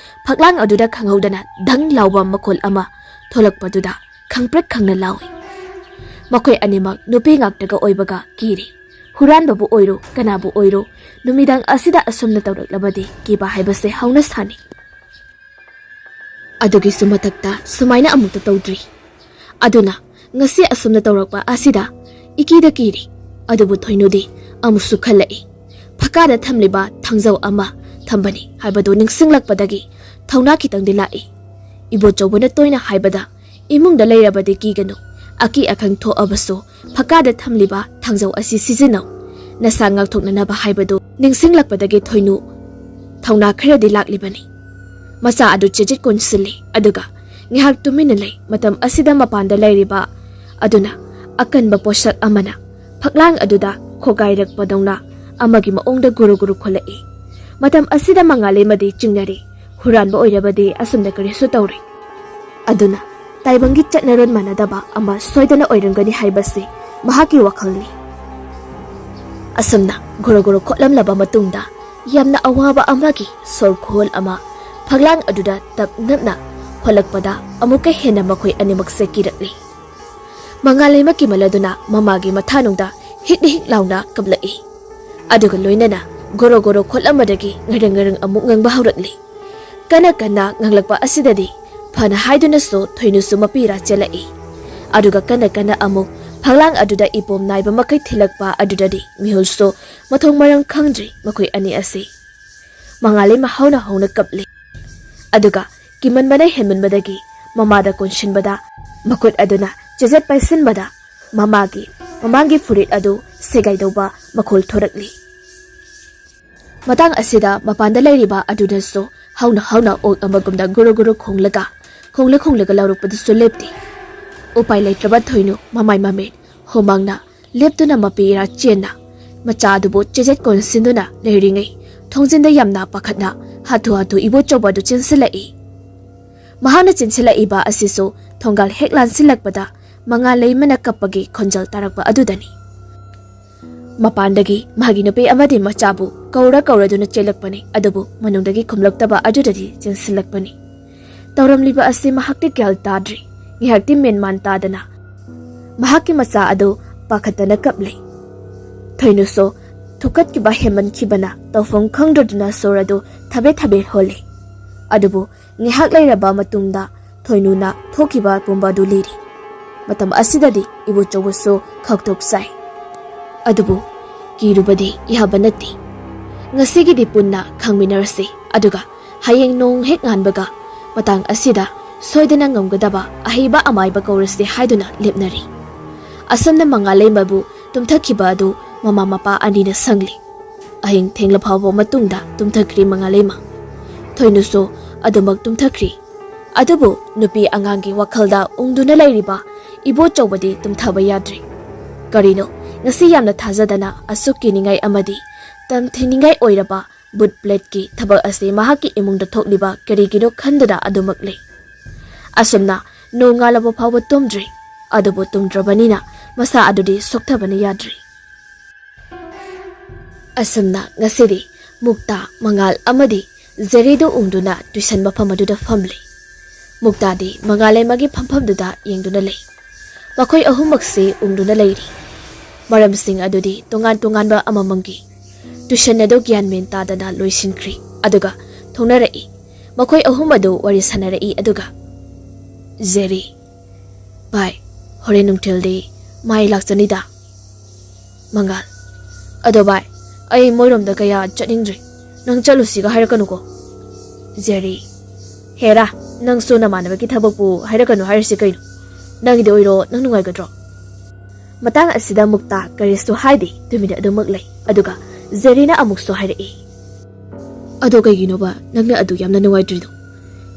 ꯐꯛꯂꯥꯡ ꯑꯗꯨꯗ ꯈꯪꯍꯧꯗꯅ ꯙꯪ ꯂꯥꯎꯕ ꯃꯈꯣꯜ ꯑꯃ ꯊꯣꯛꯂꯛꯄꯗꯨꯗ ꯈꯪꯄ꯭ꯔꯦꯛ ꯈꯪꯅ ꯂꯥꯎꯏ꯫ ꯃꯈꯣꯏ ꯑꯅꯤꯃꯛ ꯅꯨꯄꯤ ꯉꯥꯛꯇꯒ ꯑꯣꯏꯕꯒ ꯀꯤꯔꯤ꯫ ꯍꯨꯔꯥꯟꯕꯕꯨ ꯑꯣꯏꯔꯣ, ꯀꯅꯥꯕꯨ ꯑꯣꯏꯔꯣ, ꯅꯨꯃꯤꯗꯥꯡ ꯑꯁꯤꯗ ꯑꯁꯨꯝꯅ ꯇꯧꯔꯛꯂꯕꯗꯤ ꯀꯤꯕ ꯍꯥꯏꯕꯁꯦ ꯍꯧꯅ ꯁꯥꯅꯤ꯫ ꯑꯗꯨꯒꯤꯁꯨ ꯃꯊꯛꯇ ꯁꯨꯃꯥꯏꯅ ꯑꯃꯨꯛꯇ ꯇꯧꯗ꯭ꯔꯤ꯫ ꯑꯗꯨꯅ ꯉꯁꯤ ꯑꯁꯨꯝꯅ ꯇꯧꯔꯛꯄ ꯑꯁꯤꯗ ꯏꯀꯤꯗ ꯀꯤꯔꯤ꯫ ꯑꯗꯨꯕꯨ ꯊꯣꯏꯅꯨꯗꯤ ꯑꯃꯨꯛꯁꯨ ꯈꯜꯂꯛꯏ꯫ ꯐꯛꯀꯥꯗ ꯊꯝꯂꯤꯕ ꯊꯥꯡꯖꯧ ꯑꯃ ꯊꯝꯕꯅꯤ ꯍꯥꯏꯕꯗꯨ ꯅꯤꯡꯁꯤꯡꯂꯛꯄꯗꯒꯤ ꯊꯧꯅꯥ ꯈꯤꯇꯪꯗꯤ ꯂꯥꯛꯏ꯫ ꯏꯕꯣꯆꯧꯕꯅ ꯇꯣꯏꯅ ꯍꯥꯏꯕꯗ, "ꯏꯃꯨꯡꯗ ꯂꯩꯔꯕꯗꯤ ꯀꯤꯒꯅꯨ, ꯑꯀꯤ ꯑꯈꯪ ꯊꯣꯛꯑꯕꯁꯨ ꯐꯛꯀꯥꯗ ꯊꯝꯂꯤꯕ ꯊꯥꯡꯖꯧ ꯑꯁꯤ ꯁꯤꯖꯤꯟꯅꯧ, ꯅꯁꯥ ꯉꯥꯛꯊꯣꯛꯅꯅꯕ" ꯍꯥꯏꯕꯗꯨ ꯅꯤꯡꯁꯤꯡꯂꯛꯄꯗꯒꯤ ꯊꯣꯏꯅꯨ ꯊꯧꯅꯥ ꯈꯔꯗꯤ ꯂꯥꯛꯂꯤꯕꯅꯤ꯫ ꯃꯆꯥ ꯑꯗꯨ ꯆꯦꯖꯦꯠ ꯀꯣꯟꯁꯤꯜꯂꯤ, ꯑꯗꯨꯒ ꯉꯥꯏꯍꯥꯛ ꯇꯨꯃꯤꯟꯅ ꯂꯩ꯫ ꯃꯇꯝ ꯑꯁꯤꯗ ꯃꯄꯥꯟꯗ ꯂꯩꯔꯤꯕ ꯑꯗꯨꯅ ꯑꯀꯟꯕ ꯄꯣꯠꯁꯛ ꯑꯃꯅ ꯐꯛꯂꯥꯡ ꯑꯗꯨꯗ ꯈꯣꯒꯥꯏꯔꯛꯄꯗꯧꯅ ꯑꯃꯒꯤ ꯃꯑꯣꯡꯗ ꯒꯨꯔꯨ ꯒꯨꯔꯨ ꯈꯣꯜꯂꯛꯏ꯫ ꯃꯇꯝ ꯑꯁꯤꯗ ꯃꯉꯥꯜꯂꯩꯃꯗꯤ ꯆꯤꯡꯅꯔꯤ꯫ ꯍꯨꯔꯥꯟꯕ ꯑꯣꯏꯔꯕꯗꯤ ꯑꯁꯨꯝꯅ ꯀꯔꯤꯁꯨ ꯇꯧꯔꯤ꯫ ꯑꯗꯨꯅ ꯇꯥꯏꯕꯪꯒꯤ ꯆꯠꯅꯔꯣꯟ ꯃꯥꯟꯅꯗꯕ ꯑꯃ ꯁꯣꯏꯗꯅ ꯑꯣꯏꯔꯝꯒꯅꯤ ꯍꯥꯏꯕꯁꯤ ꯃꯍꯥꯛꯀꯤ ꯋꯥꯈꯜꯅꯤ꯫ ꯑꯁꯨꯝꯅ ꯒꯣꯔꯣ ꯒꯣꯔꯣ ꯈꯣꯠꯂꯝꯂꯕ ꯃꯇꯨꯡꯗ ꯌꯥꯝꯅ ꯑꯋꯥꯕ ꯑꯃꯒꯤ ꯁꯣꯔ ꯈꯨꯍꯣꯜ ꯑꯃ ꯐꯛꯂꯥꯡ ꯑꯗꯨꯗ ꯇꯞ ꯅꯞꯅ ꯍꯣꯜꯂꯛꯄꯗ ꯑꯃꯨꯛꯀ ꯍꯦꯟꯅ ꯃꯈꯣꯏ ꯑꯅꯤꯃꯛꯁꯦ ꯀꯤꯔꯛꯂꯤ꯫ ꯃꯉꯥꯜꯂꯩꯃ ꯀꯤꯃꯜꯂꯗꯨꯅ ꯃꯃꯥꯒꯤ ꯃꯊꯥꯅꯨꯡꯗ ꯍꯤꯛ ꯍꯤꯛ ꯂꯥꯎꯅ ꯀꯞꯂꯛꯏ꯫ ꯑꯗꯨꯒ ꯂꯣꯏꯅꯅ ꯒꯣꯔꯣ ꯒꯣꯔꯣ ꯈꯣꯠꯂꯝꯕꯗꯒꯤ ꯉꯔꯪ ꯉꯔꯪ ꯑꯃꯨꯛ ꯉꯪꯕ ꯍꯧꯔꯛꯂꯤ꯫ ꯀꯟꯅ ꯀꯟꯅ ꯉꯪꯂꯛꯄ ꯑꯁꯤꯗꯗꯤ ꯐꯅ ꯍꯥꯏꯗꯨꯅꯁꯨ ꯊꯣꯏꯅꯨꯁꯨ ꯃꯄꯤꯔꯥ ꯆꯦꯜꯂꯛꯏ꯫ ꯑꯗꯨꯒ ꯀꯟꯅ ꯀꯟꯅ ꯑꯃꯨꯛ ꯐꯛꯂꯥꯡ ꯑꯗꯨꯗ ꯏꯄꯣꯝ ꯅꯥꯏꯕ ꯃꯈꯩ ꯊꯤꯜꯂꯛꯄ ꯑꯗꯨꯗꯗꯤ ꯃꯤꯍꯨꯜꯁꯨ ꯃꯊꯣꯡ ꯃꯔꯝ ꯈꯪꯗ꯭ꯔꯤ ꯃꯈꯣꯏ ꯑꯅꯤ ꯑꯁꯤ꯫ ꯃꯉꯥꯜꯂꯩꯃ ꯍꯧꯅ ꯍꯧꯅ ꯀꯞꯂꯤ꯫ ꯑꯗꯨꯒ ꯀꯤꯃꯟꯕꯅ ꯍꯦꯟꯃꯟꯕꯗꯒꯤ ꯃꯃꯥꯗ ꯀꯣꯟꯁꯤꯟꯕꯗ ꯃꯈꯨꯠ ꯑꯗꯨꯅ ꯆꯦꯖꯦꯠ ꯄꯥꯏꯁꯤꯟꯕꯗ ꯃꯃꯥꯒꯤ ꯃꯃꯥꯡꯒꯤ ꯐꯨꯔꯤꯠ ꯑꯗꯨ ꯁꯦꯒꯥꯏꯗꯧꯕ ꯃꯈꯣꯜ ꯊꯣꯔꯛꯂꯤ꯫ ꯃꯇꯥꯡ ꯑꯁꯤꯗ ꯃꯄꯥꯟꯗ ꯂꯩꯔꯤꯕ ꯑꯗꯨꯅꯁꯨ ꯍꯧꯅ ꯍꯧꯅ ꯑꯣꯛ ꯑꯃꯒꯨꯝꯅ ꯒꯨꯔꯨ ꯒꯨꯔꯨ ꯈꯣꯡꯂꯒ, ꯈꯣꯡꯂ ꯈꯣꯡꯂꯒ ꯂꯥꯎꯔꯛꯄꯗꯨꯁꯨ ꯂꯦꯞꯇꯦ꯫ ꯎꯄꯥꯏ ꯂꯩꯇ꯭ꯔꯕ ꯊꯣꯏꯅꯨ ꯃꯃꯥꯏ ꯃꯃꯤꯠ ꯍꯨꯃꯥꯡꯅ ꯂꯦꯞꯇꯨꯅ ꯃꯄꯤ ꯏꯔꯥ ꯆꯦꯟꯅ ꯃꯆꯥ ꯑꯗꯨꯕꯨ ꯆꯦꯖꯦꯠ ꯀꯣꯟꯁꯤꯟꯗꯨꯅ ꯂꯩꯔꯤꯉꯩ, ꯊꯣꯡꯖꯤꯟꯗ ꯌꯥꯝꯅ ꯄꯥꯈꯠꯅ ꯍꯥꯊꯨ ꯍꯥꯊꯨ ꯏꯕꯣꯆꯧꯕ ꯑꯗꯨ ꯆꯦꯟꯁꯤꯜꯂꯛꯏ꯫ ꯃꯍꯥꯛꯅ ꯆꯦꯟꯁꯤꯜꯂꯛꯏꯕ ꯑꯁꯤꯁꯨ ꯊꯣꯡꯒꯥꯜ ꯍꯦꯛ ꯂꯥꯟꯁꯤꯜꯂꯛꯄꯗ ꯃꯉꯥꯜꯂꯩꯃꯅ ꯀꯞꯄꯒꯤ ꯈꯣꯟꯖꯦꯜ ꯇꯥꯔꯛꯄ ꯑꯗꯨꯗꯅꯤ꯫ ꯃꯄꯥꯟꯗꯒꯤ ꯃꯥꯒꯤ ꯅꯨꯄꯤ ꯑꯃꯗꯤ ꯃꯆꯥꯕꯨ ꯀꯧꯔ ꯀꯧꯔꯗꯨꯅ ꯆꯦꯜꯂꯛꯄꯅꯤ, ꯑꯗꯨꯕꯨ ꯃꯅꯨꯡꯗꯒꯤ ꯈꯨꯝꯂꯛꯇꯕ ꯑꯗꯨꯗꯗꯤ ꯆꯦꯟꯁꯤꯜꯂꯛꯄꯅꯤ꯫ ꯇꯧꯔꯝꯂꯤꯕ ꯑꯁꯤ ꯃꯍꯥꯛꯇꯤ ꯒ꯭ꯌꯥꯟ ꯇꯥꯗ꯭ꯔꯤ꯫ ꯉꯥꯏꯍꯥꯛꯇꯤ ꯃꯦꯟꯃꯥꯟ ꯇꯥꯗꯅ ꯃꯍꯥꯛꯀꯤ ꯃꯆꯥ ꯑꯗꯨ ꯄꯥꯈꯠꯇꯅ ꯀꯞꯂꯤ꯫ ꯊꯣꯏꯅꯨꯁꯨ ꯊꯨꯀꯠꯈꯤꯕ ꯍꯦꯟꯃꯟꯈꯤꯕꯅ ꯇꯧꯐꯝ ꯈꯪꯗ꯭ꯔꯗꯨꯅ ꯁꯣꯔ ꯑꯗꯨ ꯊꯕꯦ ꯊꯕꯦ ꯍꯣꯜꯂꯤ꯫ ꯑꯗꯨꯕꯨ ꯉꯥꯏꯍꯥꯛ ꯂꯩꯔꯕ ꯃꯇꯨꯡꯗ ꯊꯣꯏꯅꯨꯅ ꯊꯣꯛꯈꯤꯕ ꯄꯨꯝꯕ ꯑꯗꯨ ꯂꯤꯔꯤ꯫ ꯃꯇꯝ ꯑꯁꯤꯗꯗꯤ ꯏꯕꯣꯆꯧꯕꯁꯨ ꯈꯧꯇꯣꯛ ꯆꯥꯏ꯫ ꯑꯗꯨꯕꯨ ꯀꯤꯔꯨꯕꯗꯤ ꯌꯥꯕ ꯅꯠꯇꯦ꯫ ꯉꯁꯤꯒꯤꯗꯤ ꯄꯨꯟꯅ ꯈꯪꯃꯤꯟꯅꯔꯁꯤ, ꯑꯗꯨꯒ ꯍꯌꯦꯡ ꯅꯣꯡ ꯍꯦꯛ ꯉꯥꯟꯕꯒ ꯃꯇꯥꯡ ꯑꯁꯤꯗ ꯁꯣꯏꯗꯅ ꯉꯝꯒꯗꯕ ꯑꯍꯩꯕ ꯑꯃꯥꯏꯕ ꯀꯧꯔꯁꯤ ꯍꯥꯏꯗꯨꯅ ꯂꯦꯞꯅꯔꯤ꯫ ꯑꯁꯨꯝꯅ ꯃꯉꯥꯂꯩꯃꯕꯨ ꯇꯨꯝꯊꯈꯤꯕ ꯑꯗꯨ ꯃꯃꯥ ꯃꯄꯥ ꯑꯅꯤꯅ ꯁꯪꯂꯤ꯫ ꯑꯍꯤꯡ ꯊꯦꯡꯂ ꯐꯥꯎꯕ ꯃꯇꯨꯡꯗ ꯇꯨꯝꯊꯈ꯭ꯔꯤ ꯃꯉꯥꯂꯩꯃ꯫ ꯊꯣꯏꯅꯨꯁꯨ ꯑꯗꯨꯃꯛ ꯇꯨꯝꯊꯈ꯭ꯔꯤ꯫ ꯑꯗꯨꯕꯨ ꯅꯨꯄꯤ ꯑꯉꯥꯡꯒꯤ ꯋꯥꯈꯜꯗ ꯎꯪꯗꯨꯅ ꯂꯩꯔꯤꯕ ꯏꯕꯣꯆꯧꯕꯗꯤ ꯇꯨꯝꯊꯕ ꯌꯥꯗ꯭ꯔꯤ꯫ ꯀꯔꯤꯅꯣ, ꯉꯁꯤ ꯌꯥꯝꯅ ꯊꯥꯖꯗꯅ ꯑꯁꯨꯛ ꯀꯤꯅꯤꯡꯉꯥꯏ ꯑꯃꯗꯤ ꯇꯝꯊꯤꯅꯤꯡꯉꯥꯏ ꯑꯣꯏꯔꯕ ꯕꯨꯠ ꯄ꯭ꯂꯦꯠꯀꯤ ꯊꯕꯛ ꯑꯁꯤ ꯃꯍꯥꯛꯀꯤ ꯏꯃꯨꯡꯗ ꯊꯣꯛꯂꯤꯕ ꯀꯔꯤꯒꯤꯅꯣ ꯈꯟꯗꯨꯅ ꯑꯗꯨꯃꯛ ꯂꯩ꯫ ꯑꯁꯨꯝꯅ ꯅꯣꯡ ꯉꯥꯜꯂꯕ ꯐꯥꯎꯕ ꯇꯨꯝꯗ꯭ꯔꯤ꯫ ꯑꯗꯨꯕꯨ ꯇꯨꯝꯗ꯭ꯔꯕꯅꯤꯅ ꯃꯁꯥ ꯑꯗꯨꯗꯤ ꯁꯣꯛꯊꯕꯅ ꯌꯥꯗ꯭ꯔꯤ꯫ ꯑꯁꯨꯝꯅ ꯉꯁꯤꯗꯤ ꯃꯨꯛꯇꯥ, ꯃꯉꯥꯜ ꯑꯃꯗꯤ ꯖꯦꯔꯤꯗꯨ ꯎꯪꯗꯨꯅ ꯇꯨꯏꯁꯟ ꯃꯐꯝ ꯑꯗꯨꯗ ꯐꯝꯂꯤ꯫ ꯃꯨꯛꯇꯥꯗꯤ ꯃꯉꯥꯜꯂꯩꯃꯒꯤ ꯐꯝꯐꯝꯗꯨꯗ ꯌꯦꯡꯗꯨꯅ ꯂꯩ꯫ ꯃꯈꯣꯏ ꯑꯍꯨꯝꯃꯛꯁꯤ ꯎꯪꯗꯨꯅ ꯂꯩꯔꯤ꯫ ꯃꯔꯝꯁꯤꯡ ꯑꯗꯨꯗꯤ ꯇꯣꯉꯥꯟ ꯇꯣꯉꯥꯟꯕ ꯑꯃꯃꯝꯒꯤ꯫ ꯇꯨꯏꯁꯟ ꯑꯗꯨ ꯒ꯭ꯌꯥꯟ ꯃꯦꯟ ꯇꯥꯗꯅ ꯂꯣꯏꯁꯤꯟꯈ꯭ꯔꯤ꯫ ꯑꯗꯨꯒ ꯊꯣꯡꯅꯔꯛꯏ꯫ ꯃꯈꯣꯏ ꯑꯍꯨꯝ ꯑꯗꯨ ꯋꯥꯔꯤ ꯁꯥꯟꯅꯔꯛꯏ꯫ ꯑꯗꯨꯒ ꯖꯦꯔꯤ, "ꯚꯥꯏ, ꯍꯣꯔꯦꯟ ꯅꯨꯡꯊꯤꯜꯗꯤ ꯃꯥꯏ ꯂꯥꯛꯆꯅꯤꯗ?" ꯃꯉꯥꯜ, "ꯑꯗꯣ ꯚꯥꯏ, ꯑꯩ ꯃꯣꯏꯔꯣꯝꯗ ꯀꯌꯥ ꯆꯠꯅꯤꯡꯗ꯭ꯔꯤ꯫ ꯅꯪ ꯆꯠꯂꯨꯁꯤꯒ ꯍꯥꯏꯔꯛꯀꯅꯨꯀꯣ꯫" ꯖꯦꯔꯤ, "ꯍꯦꯔꯥ, ꯅꯪꯁꯨ ꯅꯃꯥꯟꯅꯕꯒꯤ ꯊꯕꯛꯄꯨ ꯍꯥꯏꯔꯛꯀꯅꯨ ꯍꯥꯏꯔꯤꯁꯤ ꯀꯩꯅꯣ? ꯅꯪꯒꯤꯗꯤ ꯑꯣꯏꯔꯣ, ꯅꯪ ꯅꯨꯡꯉꯥꯏꯒꯗ꯭ꯔꯣ?" ꯃꯇꯥꯡ ꯑꯁꯤꯗ ꯃꯨꯛꯇꯥ ꯀꯔꯤꯁꯨ ꯍꯥꯏꯗꯦ, ꯇꯨꯃꯤꯟꯅ ꯑꯗꯨꯃꯛ ꯂꯩ꯫ ꯑꯗꯨꯒ ꯖꯦꯔꯤꯅ ꯑꯃꯨꯛꯁꯨ ꯍꯥꯏꯔꯛꯏ, "ꯑꯗꯣ ꯀꯩꯒꯤꯅꯣꯕ ꯅꯪꯅ ꯑꯗꯨ ꯌꯥꯝꯅ ꯅꯨꯡꯉꯥꯏꯇ꯭ꯔꯤꯗꯣ?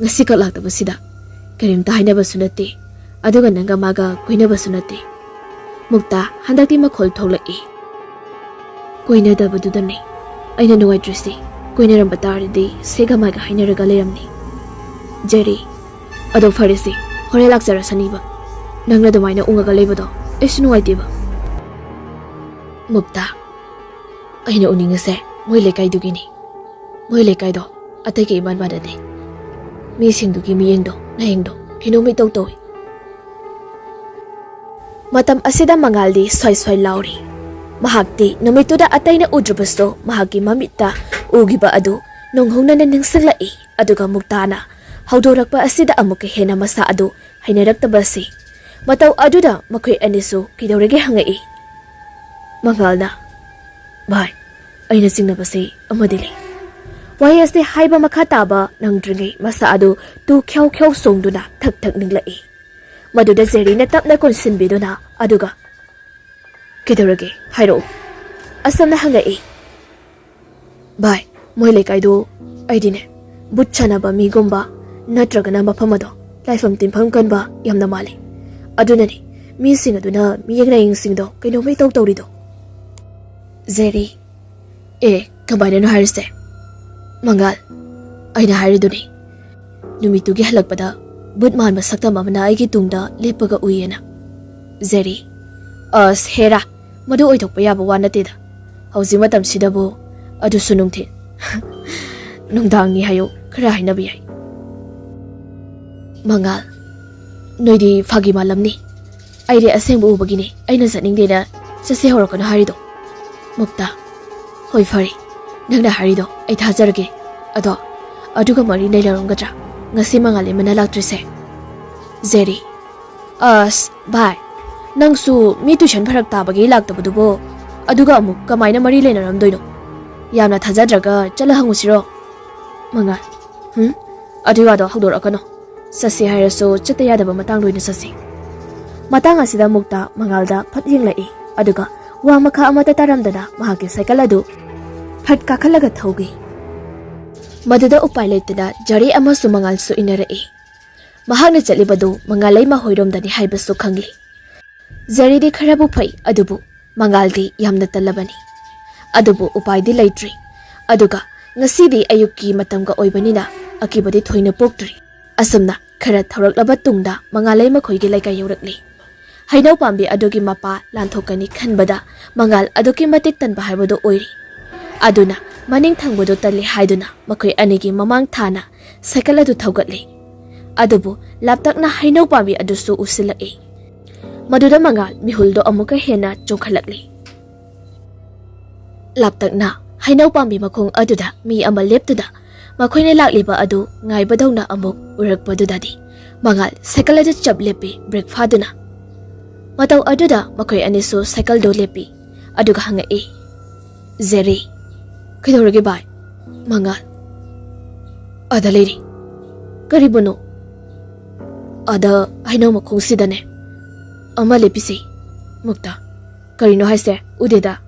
ꯉꯁꯤꯈꯛ ꯂꯥꯛꯇꯕꯁꯤꯗ ꯀꯔꯤꯝꯇ ꯍꯥꯏꯅꯕꯁꯨ ꯅꯠꯇꯦ, ꯑꯗꯨꯒ ꯅꯪꯒ ꯃꯥꯒ ꯀꯣꯏꯅꯕꯁꯨ ꯅꯠꯇꯦ꯫" ꯃꯨꯛꯇꯥ ꯍꯟꯗꯛꯇꯤ ꯃꯈꯣꯜ ꯊꯣꯛꯂꯛꯏ, "ꯀꯣꯏꯅꯗꯕꯗꯨꯗꯅꯦ ꯑꯩꯅ ꯅꯨꯡꯉꯥꯏꯇ꯭ꯔꯤꯁꯤ꯫ ꯀꯣꯏꯅꯔꯝꯕ ꯇꯥꯔꯗꯤ ꯁꯦꯒ ꯃꯥꯏꯒ ꯍꯥꯏꯅꯔꯒ ꯂꯩꯔꯝꯅꯤ꯫" ꯖꯦꯔꯤ, "ꯑꯗꯣ ꯐꯔꯦꯁꯦ, ꯍꯣꯔꯦꯟ ꯂꯥꯛꯆꯔꯁꯅꯤꯕ꯫ ꯅꯪꯅ ꯑꯗꯨꯃꯥꯏꯅ ꯎꯪꯉꯒ ꯂꯩꯕꯗꯣ ꯑꯩꯁꯨ ꯅꯨꯡꯉꯥꯏꯇꯦꯕ꯫" ꯃꯨꯛꯇꯥ, ꯑꯩꯅ ꯎꯅꯤꯡꯉꯤꯁꯦ ꯃꯣꯏ ꯂꯩꯀꯥꯏꯗꯨꯒꯤꯅꯤ꯫ ꯃꯣꯏ ꯂꯩꯀꯥꯏꯗꯣ ꯑꯇꯩꯒ ꯏꯃꯥꯟ ꯃꯥꯟꯅꯗꯦ꯫ ꯃꯤꯁꯤꯡꯗꯨꯒꯤ ꯃꯤꯠꯌꯦꯡꯗꯣ, ꯅꯥꯌꯦꯡꯗꯣ ꯀꯩꯅꯣꯝ ꯏꯇꯧ ꯇꯧꯏ꯫ ꯃꯇꯝ ꯑꯁꯤꯗ ꯃꯉꯥꯜꯗꯤ ꯁ꯭ꯋꯥꯏ ꯁ꯭ꯋꯥꯏ ꯂꯥꯎꯔꯤ꯫ ꯃꯍꯥꯛꯇꯤ ꯅꯨꯃꯤꯠꯇꯨꯗ ꯑꯇꯩꯅ ꯎꯗ꯭ꯔꯕꯁꯨ ꯃꯍꯥꯛꯀꯤ ꯃꯃꯤꯠꯇ ꯎꯈꯤꯕ ꯑꯗꯨ ꯅꯧꯍꯧꯅꯅ ꯅꯤꯡꯁꯤꯡꯂꯛꯏ꯫ ꯑꯗꯨꯒ ꯃꯨꯛꯇꯥꯅ ꯍꯧꯗꯣꯔꯛꯄ ꯑꯁꯤꯗ ꯑꯃꯨꯛꯀ ꯍꯦꯟꯅ ꯃꯁꯥ ꯑꯗꯨ ꯍꯩꯅꯔꯛꯇꯕ ꯑꯁꯤ꯫ ꯃꯇꯧ ꯑꯗꯨꯗ ꯃꯈꯣꯏ ꯑꯅꯤꯁꯨ ꯀꯩꯗꯧꯔꯒꯦ ꯍꯪꯉꯛꯏ꯫ ꯃꯉꯥꯜꯅ, "ꯚꯥꯏ, ꯑꯩꯅ ꯆꯤꯡꯅꯕꯁꯤ ꯑꯃꯗꯤ ꯂꯩ꯫" ꯋꯥꯍꯩ ꯑꯁꯤ ꯍꯥꯏꯕ ꯃꯈꯥ ꯇꯥꯕ ꯅꯪꯗ꯭ꯔꯤꯉꯩ ꯃꯁꯥ ꯑꯗꯨ ꯇꯨ ꯈ꯭ꯌꯧ ꯈ꯭ꯌꯧ ꯆꯣꯡꯗꯨꯅ ꯊꯛ ꯊꯛ ꯅꯤꯛꯂꯛꯏ꯫ ꯃꯗꯨꯗ ꯖꯦꯔꯤꯅ ꯇꯞꯅ ꯀꯣꯟꯁꯤꯟꯕꯤꯗꯨꯅ, ꯑꯗꯨꯒ, "ꯀꯩꯗꯧꯔꯒꯦ? ꯍꯥꯏꯔꯛꯎ꯫" ꯑꯁꯝꯅ ꯍꯪꯉꯛꯏ꯫ "ꯚꯥꯏ, ꯃꯣꯏ ꯂꯩꯀꯥꯏꯗꯨ ꯑꯩꯗꯤꯅꯦ, ꯚꯨꯠ ꯁꯥꯟꯅꯕ ꯃꯤꯒꯨꯝꯕ ꯅꯠꯇ꯭ꯔꯒꯅ ꯃꯐꯝ ꯑꯗꯣ ꯂꯥꯏꯐꯝ ꯇꯤꯟꯐꯝ ꯀꯟꯕ ꯌꯥꯝꯅ ꯃꯥꯜꯂꯤ꯫ ꯑꯗꯨꯅꯅꯦ ꯃꯤꯁꯤꯡ ꯑꯗꯨꯅ ꯃꯤꯌꯦꯡ ꯅꯥꯌꯦꯡꯁꯤꯡꯗꯣ ꯀꯩꯅꯣꯝꯃ ꯏꯇꯧ ꯇꯧꯔꯤꯗꯣ꯫" ꯖꯦꯔꯤ, "ꯑꯦ, ꯀꯃꯥꯏꯅꯅꯣ ꯍꯥꯏꯔꯤꯁꯦ?" ꯃꯉꯥꯜ, "ꯑꯩꯅ ꯍꯥꯏꯔꯤꯗꯨꯅꯤ, ꯅꯨꯃꯤꯠꯇꯨꯒꯤ ꯍꯜꯂꯛꯄꯗ ꯚꯨꯠ ꯃꯥꯟꯕ ꯁꯛꯇꯝ ꯑꯃꯅ ꯑꯩꯒꯤ ꯇꯨꯡꯗ ꯂꯦꯞꯄꯒ ꯎꯏꯌꯦꯅ꯫" ꯖꯦꯔꯤ, "ꯑꯁ, ꯍꯦꯔꯥ, ꯃꯗꯨ ꯑꯣꯏꯊꯣꯛꯄ ꯌꯥꯕ ꯋꯥ ꯅꯠꯇꯦꯗ꯫ ꯍꯧꯖꯤꯛ ꯃꯇꯝꯁꯤꯗꯕꯨ, ꯑꯗꯨꯁꯨ ꯅꯨꯡꯊꯤꯜ꯫ ꯅꯨꯡꯗꯥꯡꯅꯤ ꯍꯥꯏꯌꯨ, ꯈꯔ ꯍꯥꯏꯅꯕ ꯌꯥꯏ꯫" ꯃꯉꯥꯜ, "ꯅꯣꯏꯗꯤ ꯐꯥꯒꯤ ꯃꯥꯜꯂꯝꯅꯤ꯫ ꯑꯩꯗꯤ ꯑꯁꯦꯡꯕ ꯎꯕꯒꯤꯅꯦ ꯑꯩꯅ ꯆꯠꯅꯤꯡꯗꯦꯅ ꯆꯠꯁꯦ ꯍꯧꯔꯛꯀꯅꯨ ꯍꯥꯏꯔꯤꯗꯣ꯫" ꯃꯨꯛꯇꯥ, "ꯍꯣꯏ, ꯐꯔꯦ, ꯅꯪꯅ ꯍꯥꯏꯔꯤꯗꯣ ꯑꯩ ꯊꯥꯖꯔꯒꯦ꯫ ꯑꯗꯣ, ꯑꯗꯨꯒ ꯃꯔꯤ ꯂꯩꯅꯔꯝꯒꯗ꯭ꯔꯥ ꯉꯁꯤ ꯃꯉꯥꯜ ꯂꯩꯃꯅ ꯂꯥꯛꯇ꯭ꯔꯤꯁꯦ?" ꯖꯦꯔꯤ, "ꯑꯁ, ꯚꯥꯏ, ꯅꯪꯁꯨ ꯃꯤ ꯇꯨꯏꯁꯟ ꯐꯔꯛ ꯇꯥꯕꯒꯤ ꯂꯥꯛꯇꯕꯗꯨꯕꯨ, ꯑꯗꯨꯒ ꯑꯃꯨꯛ ꯀꯃꯥꯏꯅ ꯃꯔꯤ ꯂꯩꯅꯔꯝꯗꯣꯏꯅꯣ? ꯌꯥꯝꯅ ꯊꯥꯖꯗ꯭ꯔꯒ ꯆꯠꯂ ꯍꯪꯉꯨꯁꯤꯔꯣ?" ꯃꯉꯥꯜ, "ꯍꯨꯝ? ꯑꯗꯨ ꯋꯥꯗꯣ ꯍꯧꯗꯣꯔꯛꯀꯅꯣ꯫ ꯆꯠꯁꯤ ꯍꯥꯏꯔꯁꯨ ꯆꯠꯇ ꯌꯥꯗꯕ ꯃꯇꯥꯡꯗ ꯑꯣꯏꯅ ꯆꯠꯁꯤ꯫" ꯃꯇꯥꯡ ꯑꯁꯤꯗ ꯃꯨꯛꯇꯥ ꯃꯉꯥꯜꯗ ꯐꯠ ꯌꯦꯡꯂꯛꯏ, ꯑꯗꯨꯒ ꯋꯥ ꯃꯈꯥ ꯑꯃꯠꯇ ꯇꯥꯔꯝꯗꯅ ꯃꯍꯥꯛꯀꯤ ꯁꯥꯏꯀꯜ ꯑꯗꯨ ꯐꯠ ꯀꯥꯈꯠꯂꯒ ꯊꯧꯈꯤ꯫ ꯃꯗꯨꯗ ꯎꯄꯥꯏ ꯂꯩꯇꯅ ꯖꯦꯔꯤ ꯑꯃꯁꯨ ꯃꯉꯥꯜꯁꯨ ꯏꯟꯅꯔꯛꯏ꯫ ꯃꯍꯥꯛꯅ ꯆꯠꯂꯤꯕꯗꯨ ꯃꯉꯥꯜ ꯂꯩꯃ ꯍꯣꯏꯔꯣꯝꯗꯅꯤ ꯍꯥꯏꯕꯁꯨ ꯈꯪꯂꯤ꯫ ꯖꯦꯔꯤꯗꯤ ꯈꯔꯕꯨ ꯐꯩ, ꯑꯗꯨꯕꯨ ꯃꯉꯥꯜꯗꯤ ꯌꯥꯝꯅ ꯇꯜꯂꯕꯅꯤ꯫ ꯑꯗꯨꯕꯨ ꯎꯄꯥꯏꯗꯤ ꯂꯩꯇ꯭ꯔꯤ꯫ ꯑꯗꯨꯒ ꯉꯁꯤꯗꯤ ꯑꯌꯨꯛꯀꯤ ꯃꯇꯝꯒ ꯑꯣꯏꯕꯅꯤꯅ ꯑꯀꯤꯕꯗꯤ ꯊꯣꯏꯅ ꯄꯣꯛꯇ꯭ꯔꯤ꯫ ꯑꯁꯨꯝꯅ ꯈꯔ ꯊꯧꯔꯛꯂꯕ ꯇꯨꯡꯗ ꯃꯉꯥꯜ ꯂꯩꯃ ꯈꯣꯏꯒꯤ ꯂꯩꯀꯥꯏ ꯌꯧꯔꯛꯂꯤ꯫ ꯍꯩꯅꯧ ꯄꯥꯝꯕꯤ ꯑꯗꯨꯒꯤ ꯃꯄꯥ ꯂꯥꯟꯊꯣꯛꯀꯅꯤ ꯈꯟꯕꯗ ꯃꯉꯥꯜ ꯑꯗꯨꯛꯀꯤ ꯃꯇꯤꯛ ꯇꯟꯕ ꯍꯥꯏꯕꯗꯨ ꯑꯣꯏꯔꯤ꯫ ꯑꯗꯨꯅ ꯃꯅꯤꯡ ꯊꯪꯕꯗꯨ ꯇꯜꯂꯤ ꯍꯥꯏꯗꯨꯅ ꯃꯈꯣꯏ ꯑꯅꯤꯒꯤ ꯃꯃꯥꯡ ꯊꯥꯅ ꯁꯥꯏꯀꯜ ꯑꯗꯨ ꯊꯧꯒꯠꯂꯤ꯫ ꯑꯗꯨꯕꯨ ꯂꯥꯞꯇꯛꯅ ꯍꯩꯅꯧ ꯄꯥꯝꯕꯤ ꯑꯗꯨꯁꯨ ꯎꯁꯤꯜꯂꯛꯏ꯫ ꯃꯗꯨꯗ ꯃꯉꯥꯜ ꯃꯤꯍꯨꯜꯗꯣ ꯑꯃꯨꯛꯀ ꯍꯦꯟꯅ ꯆꯣꯡꯈꯠꯂꯛꯂꯤ꯫ ꯂꯥꯞꯇꯛꯅ ꯍꯩꯅꯧ ꯄꯥꯝꯕꯤ ꯃꯈꯣꯡ ꯑꯗꯨꯗ ꯃꯤ ꯑꯃ ꯂꯦꯞꯇꯨꯅ ꯃꯈꯣꯏꯅ ꯂꯥꯛꯂꯤꯕ ꯑꯗꯨ ꯉꯥꯏꯕꯗꯧꯅ ꯑꯃꯨꯛ ꯎꯔꯛꯄꯗꯨꯗꯗꯤ ꯃꯉꯥꯜ ꯁꯥꯏꯀꯜ ꯑꯗꯨ ꯆꯞ ꯂꯦꯞꯄꯤ ꯕ꯭ꯔꯦꯛ ꯐꯥꯗꯨꯅ꯫ ꯃꯇꯧ ꯑꯗꯨꯗ ꯃꯈꯣꯏ ꯑꯅꯤꯁꯨ ꯁꯥꯏꯀꯜꯗꯨ ꯂꯦꯞꯄꯤ꯫ ꯑꯗꯨꯒ ꯍꯪꯉꯛꯏ, "ꯖꯦꯔꯤ, ꯀꯩꯗꯧꯔꯒꯦ ꯚꯥꯏ?" ꯃꯉꯥꯜ, "ꯑꯗ ꯂꯩꯔꯤ꯫" "ꯀꯔꯤꯕꯨꯅꯣ?" "ꯑꯗ ꯍꯩꯅꯧ ꯃꯈꯣꯡꯁꯤꯗꯅꯦ ꯑꯃ ꯂꯦꯞꯄꯤꯁꯤ꯫" ꯃꯨꯛꯇ, "ꯀꯔꯤꯅꯣ ꯍꯥꯏꯁꯦ? ꯎꯗꯦꯗ꯫"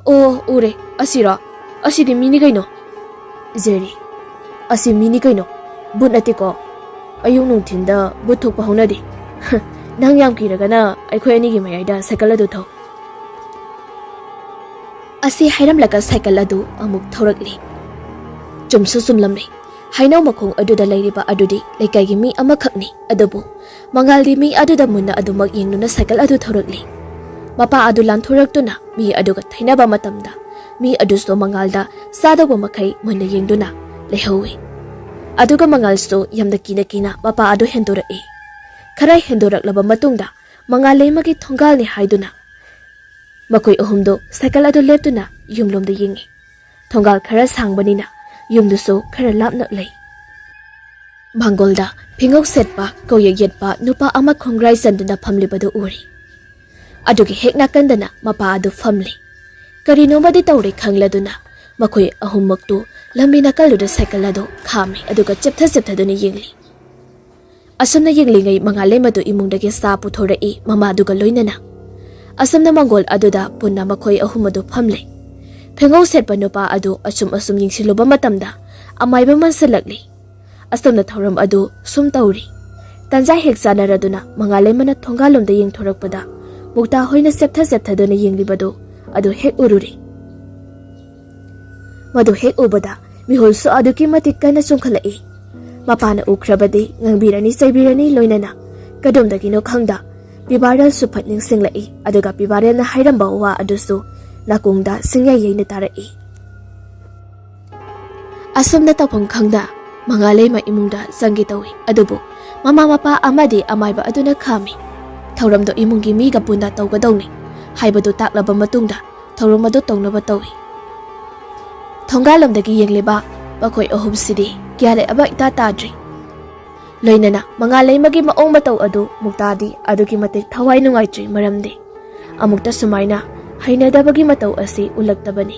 "ꯑꯣ, ꯎꯔꯦ, ꯑꯁꯤꯔꯣ? ꯑꯁꯤꯗꯤ ꯃꯤꯅꯤ ꯀꯩꯅꯣ꯫" ꯖꯦꯔꯤ, "ꯑꯁꯤ ꯃꯤꯅꯤ ꯀꯩꯅꯣ, ꯕꯨꯠ ꯅꯠꯇꯦꯀꯣ꯫ ꯑꯌꯨꯛ ꯅꯨꯡꯊꯤꯟꯗ ꯕꯨꯠ ꯊꯣꯛꯄ ꯍꯧꯅꯗꯦ꯫ ꯅꯪ ꯌꯥꯝ ꯀꯤꯔꯒꯅ ꯑꯩꯈꯣꯏ ꯑꯅꯤꯒꯤ ꯃꯌꯥꯏꯗ ꯁꯥꯏꯀꯜ ꯑꯗꯨ ꯊꯧ꯫" ꯑꯁꯤ ꯍꯥꯏꯔꯝꯂꯒ ꯁꯥꯏꯀꯜ ꯑꯗꯨ ꯑꯃꯨꯛ ꯊꯧꯔꯛꯂꯤ꯫ ꯆꯨꯝꯁꯨ ꯆꯨꯝꯂꯝꯃꯤ꯫ ꯍꯩꯅꯧ ꯃꯈꯣꯡ ꯑꯗꯨꯗ ꯂꯩꯔꯤꯕ ꯑꯗꯨꯗꯤ ꯂꯩꯀꯥꯏꯒꯤ ꯃꯤ ꯑꯃꯈꯛꯅꯤ꯫ ꯑꯗꯨꯕꯨ ꯃꯉꯥꯜꯗꯤ ꯃꯤ ꯑꯗꯨꯗ ꯃꯨꯟꯅ ꯑꯗꯨꯃꯛ ꯌꯦꯡꯗꯨꯅ ꯁꯥꯏꯀꯜ ꯑꯗꯨ ꯊꯧꯔꯛꯂꯤ꯫ ꯃꯄꯥ ꯑꯗꯨ ꯂꯥꯟꯊꯣꯔꯛꯇꯨꯅ ꯃꯤ ꯑꯗꯨꯒ ꯊꯩꯅꯕ ꯃꯇꯝꯗ ꯃꯤ ꯑꯗꯨꯁꯨ ꯃꯉꯥꯜꯗ ꯆꯥꯗꯧꯕ ꯃꯈꯩ ꯃꯨꯟꯅ ꯌꯦꯡꯗꯨꯅ ꯂꯩꯍꯧꯏ꯫ ꯑꯗꯨꯒ ꯃꯉꯥꯜꯁꯨ ꯌꯥꯝꯅ ꯀꯤꯅ ꯀꯤꯅ ꯃꯄꯥ ꯑꯗꯨ ꯍꯦꯟꯗꯣꯔꯛꯏ꯫ ꯈꯔ ꯍꯦꯟꯗꯣꯔꯛꯂꯕ ꯃꯇꯨꯡꯗ ꯃꯉꯥꯜ ꯂꯩꯃꯒꯤ ꯊꯣꯡꯒꯥꯜꯅꯤ ꯍꯥꯏꯗꯨꯅ ꯃꯈꯣꯏ ꯑꯍꯨꯝꯗꯨ ꯁꯥꯏꯀꯜ ꯑꯗꯨ ꯂꯦꯞꯇꯨꯅ ꯌꯨꯝꯂꯣꯝꯗ ꯌꯦꯡꯏ꯫ ꯊꯣꯡꯒꯥꯜ ꯈꯔ ꯁꯥꯡꯕꯅꯤꯅ ꯌꯨꯝꯗꯨꯁꯨ ꯈꯔ ꯂꯥꯞꯅ ꯂꯩ꯫ ꯃꯥꯡꯒꯣꯜꯗ ꯐꯤꯉꯧ ꯁꯦꯠꯄ, ꯀꯣꯌꯦꯛ ꯌꯦꯠꯄ ꯅꯨꯄꯥ ꯑꯃ ꯈꯣꯡꯒ꯭ꯔꯥꯏ ꯆꯟꯗꯨꯅ ꯐꯝꯂꯤꯕꯗꯨ ꯎꯔꯤ꯫ ꯑꯗꯨꯒꯤ ꯍꯦꯛ ꯅꯥꯀꯟꯗꯅ ꯃꯄꯥ ꯑꯗꯨ ꯐꯝꯂꯤ꯫ ꯀꯔꯤꯅꯣꯃꯗꯤ ꯇꯧꯔꯦ ꯈꯪꯂꯗꯨꯅ ꯃꯈꯣꯏ ꯑꯍꯨꯝꯃꯛꯇꯨ ꯂꯝꯕꯤ ꯅꯥꯀꯜꯗꯨꯗ ꯁꯥꯏꯀꯜ ꯑꯗꯨ ꯈꯥꯝꯃꯤ, ꯑꯗꯨꯒ ꯆꯦꯞꯊ ꯆꯦꯞꯊꯗꯨꯅ ꯌꯦꯡꯂꯤ꯫ ꯑꯁꯨꯝꯅ ꯌꯦꯡꯂꯤꯉꯩ ꯃꯉꯥꯂꯩꯃꯗꯨ ꯏꯃꯨꯡꯗꯒꯤ ꯆꯥ ꯄꯨꯊꯣꯔꯛꯏ, ꯃꯃꯥꯗꯨꯒ ꯂꯣꯏꯅꯅ꯫ ꯑꯁꯨꯝꯅ ꯃꯥꯡꯒꯣꯜ ꯑꯗꯨꯗ ꯄꯨꯟꯅ ꯃꯈꯣꯏ ꯑꯍꯨꯝ ꯑꯗꯨ ꯐꯝꯂꯦ꯫ ꯐꯤꯉꯧ ꯁꯦꯠꯄ ꯅꯨꯄꯥ ꯑꯗꯨ ꯑꯆꯨꯝ ꯑꯁꯨꯝ ꯌꯦꯡꯁꯤꯜꯂꯨꯕ ꯃꯇꯝꯗ ꯑꯃꯥꯏꯕ ꯃꯥꯟꯁꯤꯜꯂꯛꯂꯤ꯫ ꯑꯁꯨꯝꯅ ꯊꯧꯔꯝ ꯑꯗꯨ ꯁꯨꯝ ꯇꯧꯔꯤ꯫ ꯇꯟꯖꯥ ꯍꯦꯛ ꯆꯥꯟꯅꯔꯗꯨꯅ ꯃꯉꯥꯂꯩꯃꯅ ꯊꯣꯡꯒꯥꯜꯂꯣꯝꯗ ꯌꯦꯡꯊꯣꯔꯛꯄꯗ ꯃꯨꯛꯇꯥ ꯍꯣꯏꯅ ꯆꯦꯞꯊ ꯆꯦꯞꯊꯗꯨꯅ ꯌꯦꯡꯂꯤꯕꯗꯨ ꯑꯗꯨ ꯍꯦꯛ ꯎꯔꯨꯔꯦ꯫ ꯃꯗꯨ ꯍꯦꯛ ꯎꯕꯗ ꯃꯤꯍꯨꯜꯁꯨ ꯑꯗꯨꯛꯀꯤ ꯃꯇꯤꯛ ꯀꯟꯅ ꯆꯣꯡꯈꯠꯂꯛꯏ꯫ ꯃꯄꯥꯅ ꯎꯈ꯭ꯔꯕꯗꯤ ꯉꯥꯡꯕꯤꯔꯅꯤ, ꯆꯩꯕꯤꯔꯅꯤ, ꯂꯣꯏꯅꯅ ꯀꯗꯣꯝꯗꯒꯤꯅꯣ ꯈꯪꯗ ꯄꯤꯕꯥꯔꯦꯜꯁꯨ ꯐꯠ ꯅꯤꯡꯁꯤꯡꯂꯛꯏ, ꯑꯗꯨꯒ ꯄꯤꯕꯥꯔꯦꯜꯅ ꯍꯥꯏꯔꯝꯕ ꯋꯥ ꯑꯗꯨꯁꯨ ꯅꯥꯀꯣꯡꯗ ꯁꯤꯡꯌꯩ ꯌꯩꯅ ꯇꯥꯔꯛꯏ꯫ ꯑꯁꯨꯝꯅ ꯇꯧꯐꯝ ꯈꯪꯗ ꯃꯉꯥꯂꯩꯃ ꯏꯃꯨꯡꯗ ꯆꯪꯒꯦ ꯇꯧꯏ, ꯑꯗꯨꯕꯨ ꯃꯃꯥ ꯃꯄꯥ ꯑꯃꯗꯤ ꯑꯃꯥꯏꯕ ꯑꯗꯨꯅ ꯈꯥꯝꯃꯤ꯫ ꯊꯧꯔꯝꯗꯣ ꯏꯃꯨꯡꯒꯤ ꯃꯤꯒ ꯄꯨꯟꯅ ꯇꯧꯒꯗꯧꯅꯤ ꯍꯥꯏꯕꯗꯨ ꯇꯥꯛꯂꯕ ꯃꯇꯨꯡꯗ ꯊꯧꯔꯝ ꯑꯗꯨ ꯇꯧꯅꯕ ꯇꯧꯏ꯫ ꯊꯣꯡꯒꯥꯜꯂꯣꯝꯗꯒꯤ ꯌꯦꯡꯂꯤꯕ ꯃꯈꯣꯏ ꯑꯍꯨꯝꯁꯤꯗꯤ ꯒ꯭ꯌꯥꯟ ꯂꯩ ꯑꯃ ꯏꯇꯥ ꯇꯥꯗ꯭ꯔꯤ꯫ ꯂꯣꯏꯅꯅ ꯃꯉꯥꯂꯩꯃꯒꯤ ꯃꯑꯣꯡ ꯃꯇꯧ ꯑꯗꯨ ꯃꯨꯛꯇꯥꯗꯤ ꯑꯗꯨꯛꯀꯤ ꯃꯇꯤꯛ ꯊꯋꯥꯏ ꯅꯨꯡꯉꯥꯏꯇ꯭ꯔꯤ, ꯃꯔꯝꯗꯤ ꯑꯃꯨꯛꯇ ꯁꯨꯃꯥꯏꯅ ꯍꯩꯅꯗꯕꯒꯤ ꯃꯇꯧ ꯑꯁꯤ ꯎꯠꯂꯛꯇꯕꯅꯤ꯫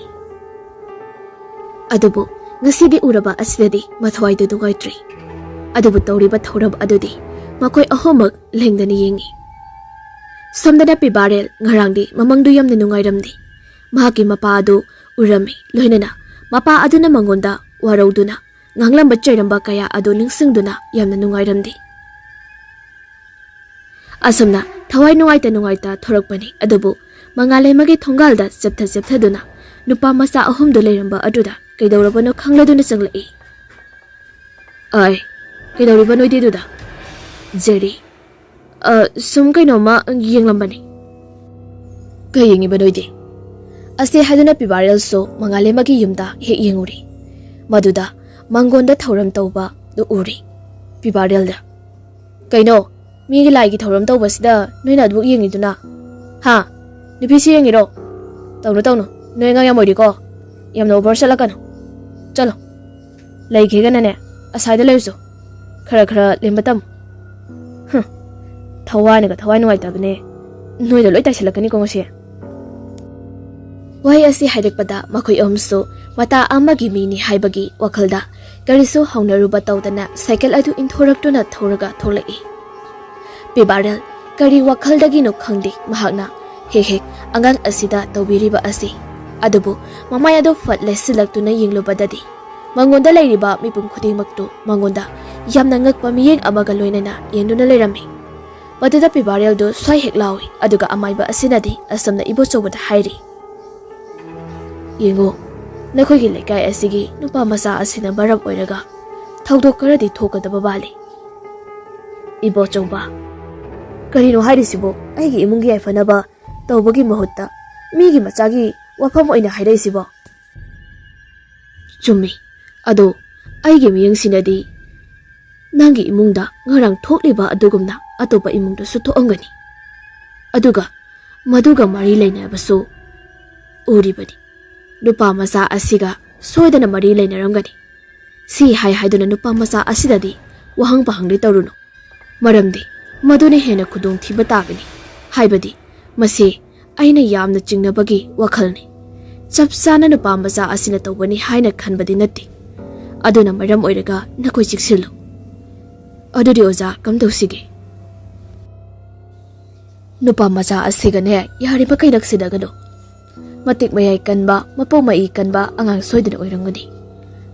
ꯑꯗꯨꯕꯨ ꯉꯁꯤꯗꯤ ꯎꯔꯕ ꯑꯁꯤꯗꯗꯤ ꯃꯊ꯭ꯋꯥꯏꯗꯨ ꯅꯨꯡꯉꯥꯏꯇ꯭ꯔꯤ꯫ ꯑꯗꯨꯕꯨ ꯇꯧꯔꯤꯕ ꯊꯧꯔꯝ ꯑꯗꯨꯗꯤ ꯃꯈꯣꯏ ꯑꯍꯨꯝꯃꯛ ꯂꯦꯡꯗꯅ ꯌꯦꯡꯏ꯫ ꯁꯣꯝꯗꯅ ꯄꯤꯕꯥꯔꯦꯜ ꯉꯔꯥꯡꯗꯤ ꯃꯃꯪꯗꯨ ꯌꯥꯝꯅ ꯅꯨꯡꯉꯥꯏꯔꯝꯗꯦ꯫ ꯃꯍꯥꯛꯀꯤ ꯃꯄꯥ ꯑꯗꯨ ꯎꯔꯝꯃꯤ, ꯂꯣꯏꯅꯅ ꯃꯄꯥ ꯑꯗꯨꯅ ꯃꯉꯣꯟꯗ ꯋꯥꯔꯧꯗꯨꯅ ꯉꯥꯡꯂꯝꯕ ꯆꯩꯔꯝꯕ ꯀꯌꯥ ꯑꯗꯨ ꯅꯤꯡꯁꯤꯡꯗꯨꯅ ꯌꯥꯝꯅ ꯅꯨꯡꯉꯥꯏꯔꯝꯗꯦ꯫ ꯑꯁꯨꯝꯅ ꯊꯋꯥꯏ ꯅꯨꯡꯉꯥꯏꯇ ꯅꯨꯡꯉꯥꯏꯇ ꯊꯣꯔꯛꯄꯅꯤ, ꯑꯗꯨꯕꯨ ꯃꯉꯥꯂꯩꯃꯒꯤ ꯊꯣꯡꯒꯥꯜꯗ ꯆꯦꯞꯊ ꯆꯦꯞꯊꯗꯨꯅ ꯅꯨꯄꯥ ꯃꯆꯥ ꯑꯍꯨꯝꯗꯨ ꯂꯩꯔꯝꯕ ꯑꯗꯨꯗ ꯀꯩꯗꯧꯔꯕꯅꯣ ꯈꯪꯂꯗꯨꯅ ꯆꯪꯂꯛꯏ꯫ "ꯑꯥꯏ, ꯀꯩꯗꯧꯔꯤꯕ ꯅꯣꯏꯗꯤ ꯑꯗꯨꯗ?" "ꯖꯦꯔꯤ, ꯑ, ꯁꯨꯝ ꯀꯩꯅꯣꯝꯃ ꯌꯦꯡꯂꯝꯕꯅꯤ꯫" "ꯀꯩ ꯌꯦꯡꯉꯤꯕ ꯅꯣꯏꯗꯤ?" ꯑꯁꯤ ꯍꯥꯏꯗꯨꯅ ꯄꯤꯕꯥꯔꯦꯜꯁꯨ ꯃꯉꯥꯂꯦꯝꯃꯒꯤ ꯌꯨꯝꯗ ꯍꯦꯛ ꯌꯦꯡꯉꯨꯔꯤ꯫ ꯃꯗꯨꯗ ꯃꯪꯒꯣꯟꯗ ꯊꯧꯔꯝ ꯇꯧꯕꯗꯨ ꯎꯔꯤ꯫ ꯄꯤꯕꯥꯔꯦꯜꯗ, "ꯀꯩꯅꯣ, ꯃꯤꯒꯤ ꯂꯥꯏꯒꯤ ꯊꯧꯔꯝ ꯇꯧꯕꯁꯤꯗ ꯅꯣꯏꯅ ꯑꯗꯨꯕꯨ ꯌꯦꯡꯉꯤꯗꯨꯅ? ꯍꯥ? ꯅꯨꯄꯤꯁꯤ ꯌꯦꯡꯉꯤꯔꯣ? ꯇꯧꯅꯨ, ꯇꯧꯅꯨ, ꯅꯣꯏ ꯑꯉꯥꯡ ꯌꯥꯝ ꯑꯣꯏꯔꯤꯀꯣ꯫ ꯌꯥꯝꯅ ꯑꯣꯚꯔ ꯆꯠꯂꯛꯀꯅꯨ꯫ ꯆꯠꯂꯣ, ꯂꯩꯈꯤꯒꯅꯅꯦ, ꯑꯁꯥꯏꯗ ꯂꯩꯔꯨꯁꯨ꯫ ꯈꯔ ꯈꯔ ꯂꯦꯝꯕ ꯇꯝꯃꯨ꯫" ꯍꯨꯝ, ꯊꯋꯥꯏꯅꯒ ꯊꯋꯥꯏ ꯅꯨꯡꯉꯥꯏꯇꯕꯅꯦ꯫ ꯅꯣꯏꯗ ꯂꯣꯏ ꯇꯥꯏꯁꯤꯜꯂꯛꯀꯅꯤꯀꯣ ꯉꯁꯤ꯫ ꯋꯥꯍꯩ ꯑꯁꯤ ꯍꯥꯏꯔꯛꯄꯗ ꯃꯈꯣꯏ ꯑꯍꯨꯝꯁꯨ ꯃꯇꯥ ꯑꯃꯒꯤ ꯃꯤꯅꯤ ꯍꯥꯏꯕꯒꯤ ꯋꯥꯈꯜꯗ ꯀꯔꯤꯁꯨ ꯍꯧꯅꯔꯨꯕ ꯇꯧꯗꯅ ꯁꯥꯏꯀꯜ ꯑꯗꯨ ꯏꯟꯊꯣꯔꯛꯇꯨꯅ ꯊꯧꯔꯒ ꯊꯣꯛꯂꯛꯏ꯫ ꯄꯤꯕꯥꯔꯦꯜ ꯀꯔꯤ ꯋꯥꯈꯜꯗꯒꯤꯅꯣ ꯈꯪꯗꯦ, ꯃꯍꯥꯛꯅ ꯍꯦꯛ ꯍꯦꯛ ꯑꯉꯥꯡ ꯑꯁꯤꯗ ꯇꯧꯕꯤꯔꯤꯕ ꯑꯁꯤ꯫ ꯑꯗꯨꯕꯨ ꯃꯃꯥꯏ ꯑꯗꯨ ꯐꯠ ꯂꯩꯁꯤꯜꯂꯛꯇꯨꯅ ꯌꯦꯡꯂꯨꯕꯗꯗꯤ ꯃꯉꯣꯟꯗ ꯂꯩꯔꯤꯕ ꯃꯤꯄꯨꯝ ꯈꯨꯗꯤꯡꯃꯛꯇꯨ ꯃꯉꯣꯟꯗ ꯌꯥꯝꯅ ꯉꯛꯄ ꯃꯤꯠꯌꯦꯡ ꯑꯃꯒ ꯂꯣꯏꯅꯅ ꯌꯦꯡꯗꯨꯅ ꯂꯩꯔꯝꯃꯤ꯫ ꯃꯗꯨꯗ ꯄꯤꯕꯥꯔꯦꯜꯗꯨ ꯁ꯭ꯋꯥꯏ ꯍꯦꯛ ꯂꯥꯎꯏ, ꯑꯗꯨꯒ ꯑꯃꯥꯏꯕ ꯑꯁꯤꯅꯗꯤ ꯑꯁꯨꯝꯅ ꯏꯕꯣꯆꯧꯕꯗ ꯍꯥꯏꯔꯤ, "ꯌꯦꯡꯉꯨ, ꯅꯈꯣꯏꯒꯤ ꯂꯩꯀꯥꯏ ꯑꯁꯤꯒꯤ ꯅꯨꯄꯥ ꯃꯆꯥ ꯑꯁꯤꯅ ꯃꯔꯝ ꯑꯣꯏꯔꯒ ꯊꯧꯗꯣꯛ ꯈꯔꯗꯤ ꯊꯣꯛꯀꯗꯕ ꯃꯥꯜꯂꯤ꯫" "ꯏꯕꯣꯆꯧꯕ, ꯀꯔꯤꯅꯣ ꯍꯥꯏꯔꯤꯁꯤꯕꯣ? ꯑꯩꯒꯤ ꯏꯃꯨꯡꯒꯤ ꯌꯥꯏꯐꯅꯕ ꯇꯧꯕꯒꯤ ꯃꯍꯨꯠꯇ ꯃꯤꯒꯤ ꯃꯆꯥꯒꯤ ꯋꯥꯐꯝ ꯑꯣꯏꯅ ꯍꯥꯏꯔꯛꯏꯁꯤꯕꯣ? ꯆꯨꯝꯃꯤ꯫ ꯑꯗꯣ ꯑꯩꯒꯤ ꯃꯤꯠꯌꯦꯡꯁꯤꯅꯗꯤ ꯅꯪꯒꯤ ꯏꯃꯨꯡꯗ ꯉꯔꯥꯡ ꯊꯣꯛꯂꯤꯕ ꯑꯗꯨꯒꯨꯝꯅ ꯑꯇꯣꯞꯄ ꯏꯃꯨꯡꯗꯁꯨ ꯊꯣꯛꯑꯝꯒꯅꯤ꯫ ꯑꯗꯨꯒ ꯃꯗꯨꯒ ꯃꯔꯤ ꯂꯩꯅꯕꯁꯨ ꯎꯔꯤꯕꯅꯤ꯫ ꯅꯨꯄꯥ ꯃꯆꯥ ꯑꯁꯤꯒ ꯁꯣꯏꯗꯅ ꯃꯔꯤ ꯂꯩꯅꯔꯝꯒꯅꯤ꯫ ꯁꯤ ꯍꯥꯏ ꯍꯥꯏꯗꯨꯅ ꯅꯨꯄꯥ ꯃꯆꯥ ꯑꯁꯤꯗꯗꯤ ꯋꯥꯍꯪ ꯄꯥꯍꯪꯗꯤ ꯇꯧꯔꯨꯅꯨ꯫ ꯃꯔꯝꯗꯤ ꯃꯗꯨꯅ ꯍꯦꯟꯅ ꯈꯨꯗꯣꯡꯊꯤꯕ ꯇꯥꯒꯅꯤ꯫ ꯍꯥꯏꯕꯗꯤ ꯃꯁꯤ ꯑꯩꯅ ꯌꯥꯝꯅ ꯆꯤꯡꯅꯕꯒꯤ ꯋꯥꯈꯜꯅꯤ꯫ ꯆꯞ ꯆꯥꯅ ꯅꯨꯄꯥ ꯃꯆꯥ ꯑꯁꯤꯅ ꯇꯧꯕꯅꯤ ꯍꯥꯏꯅ ꯈꯟꯕꯗꯤ ꯅꯠꯇꯦ꯫ ꯑꯗꯨꯅ ꯃꯔꯝ ꯑꯣꯏꯔꯒ ꯅꯈꯣꯏ ꯆꯦꯛꯁꯤꯜꯂꯨ꯫ ꯑꯗꯨꯗꯤ ꯑꯣꯖꯥ, ꯀꯝꯗꯧꯁꯤꯒꯦ? ꯅꯨꯄꯥ ꯃꯆꯥ ꯑꯁꯤꯒꯅꯦ ꯌꯥꯔꯤꯕꯈꯩ ꯅꯛꯁꯤꯟꯅꯒꯅꯨ꯫ ꯃꯇꯤꯛ ꯃꯌꯥꯏ ꯀꯟꯕ, ꯃꯄꯣꯛ ꯃꯏ ꯀꯟꯕ ꯑꯉꯥꯡ ꯁꯣꯏꯗꯅ ꯑꯣꯏꯔꯝꯒꯅꯤ꯫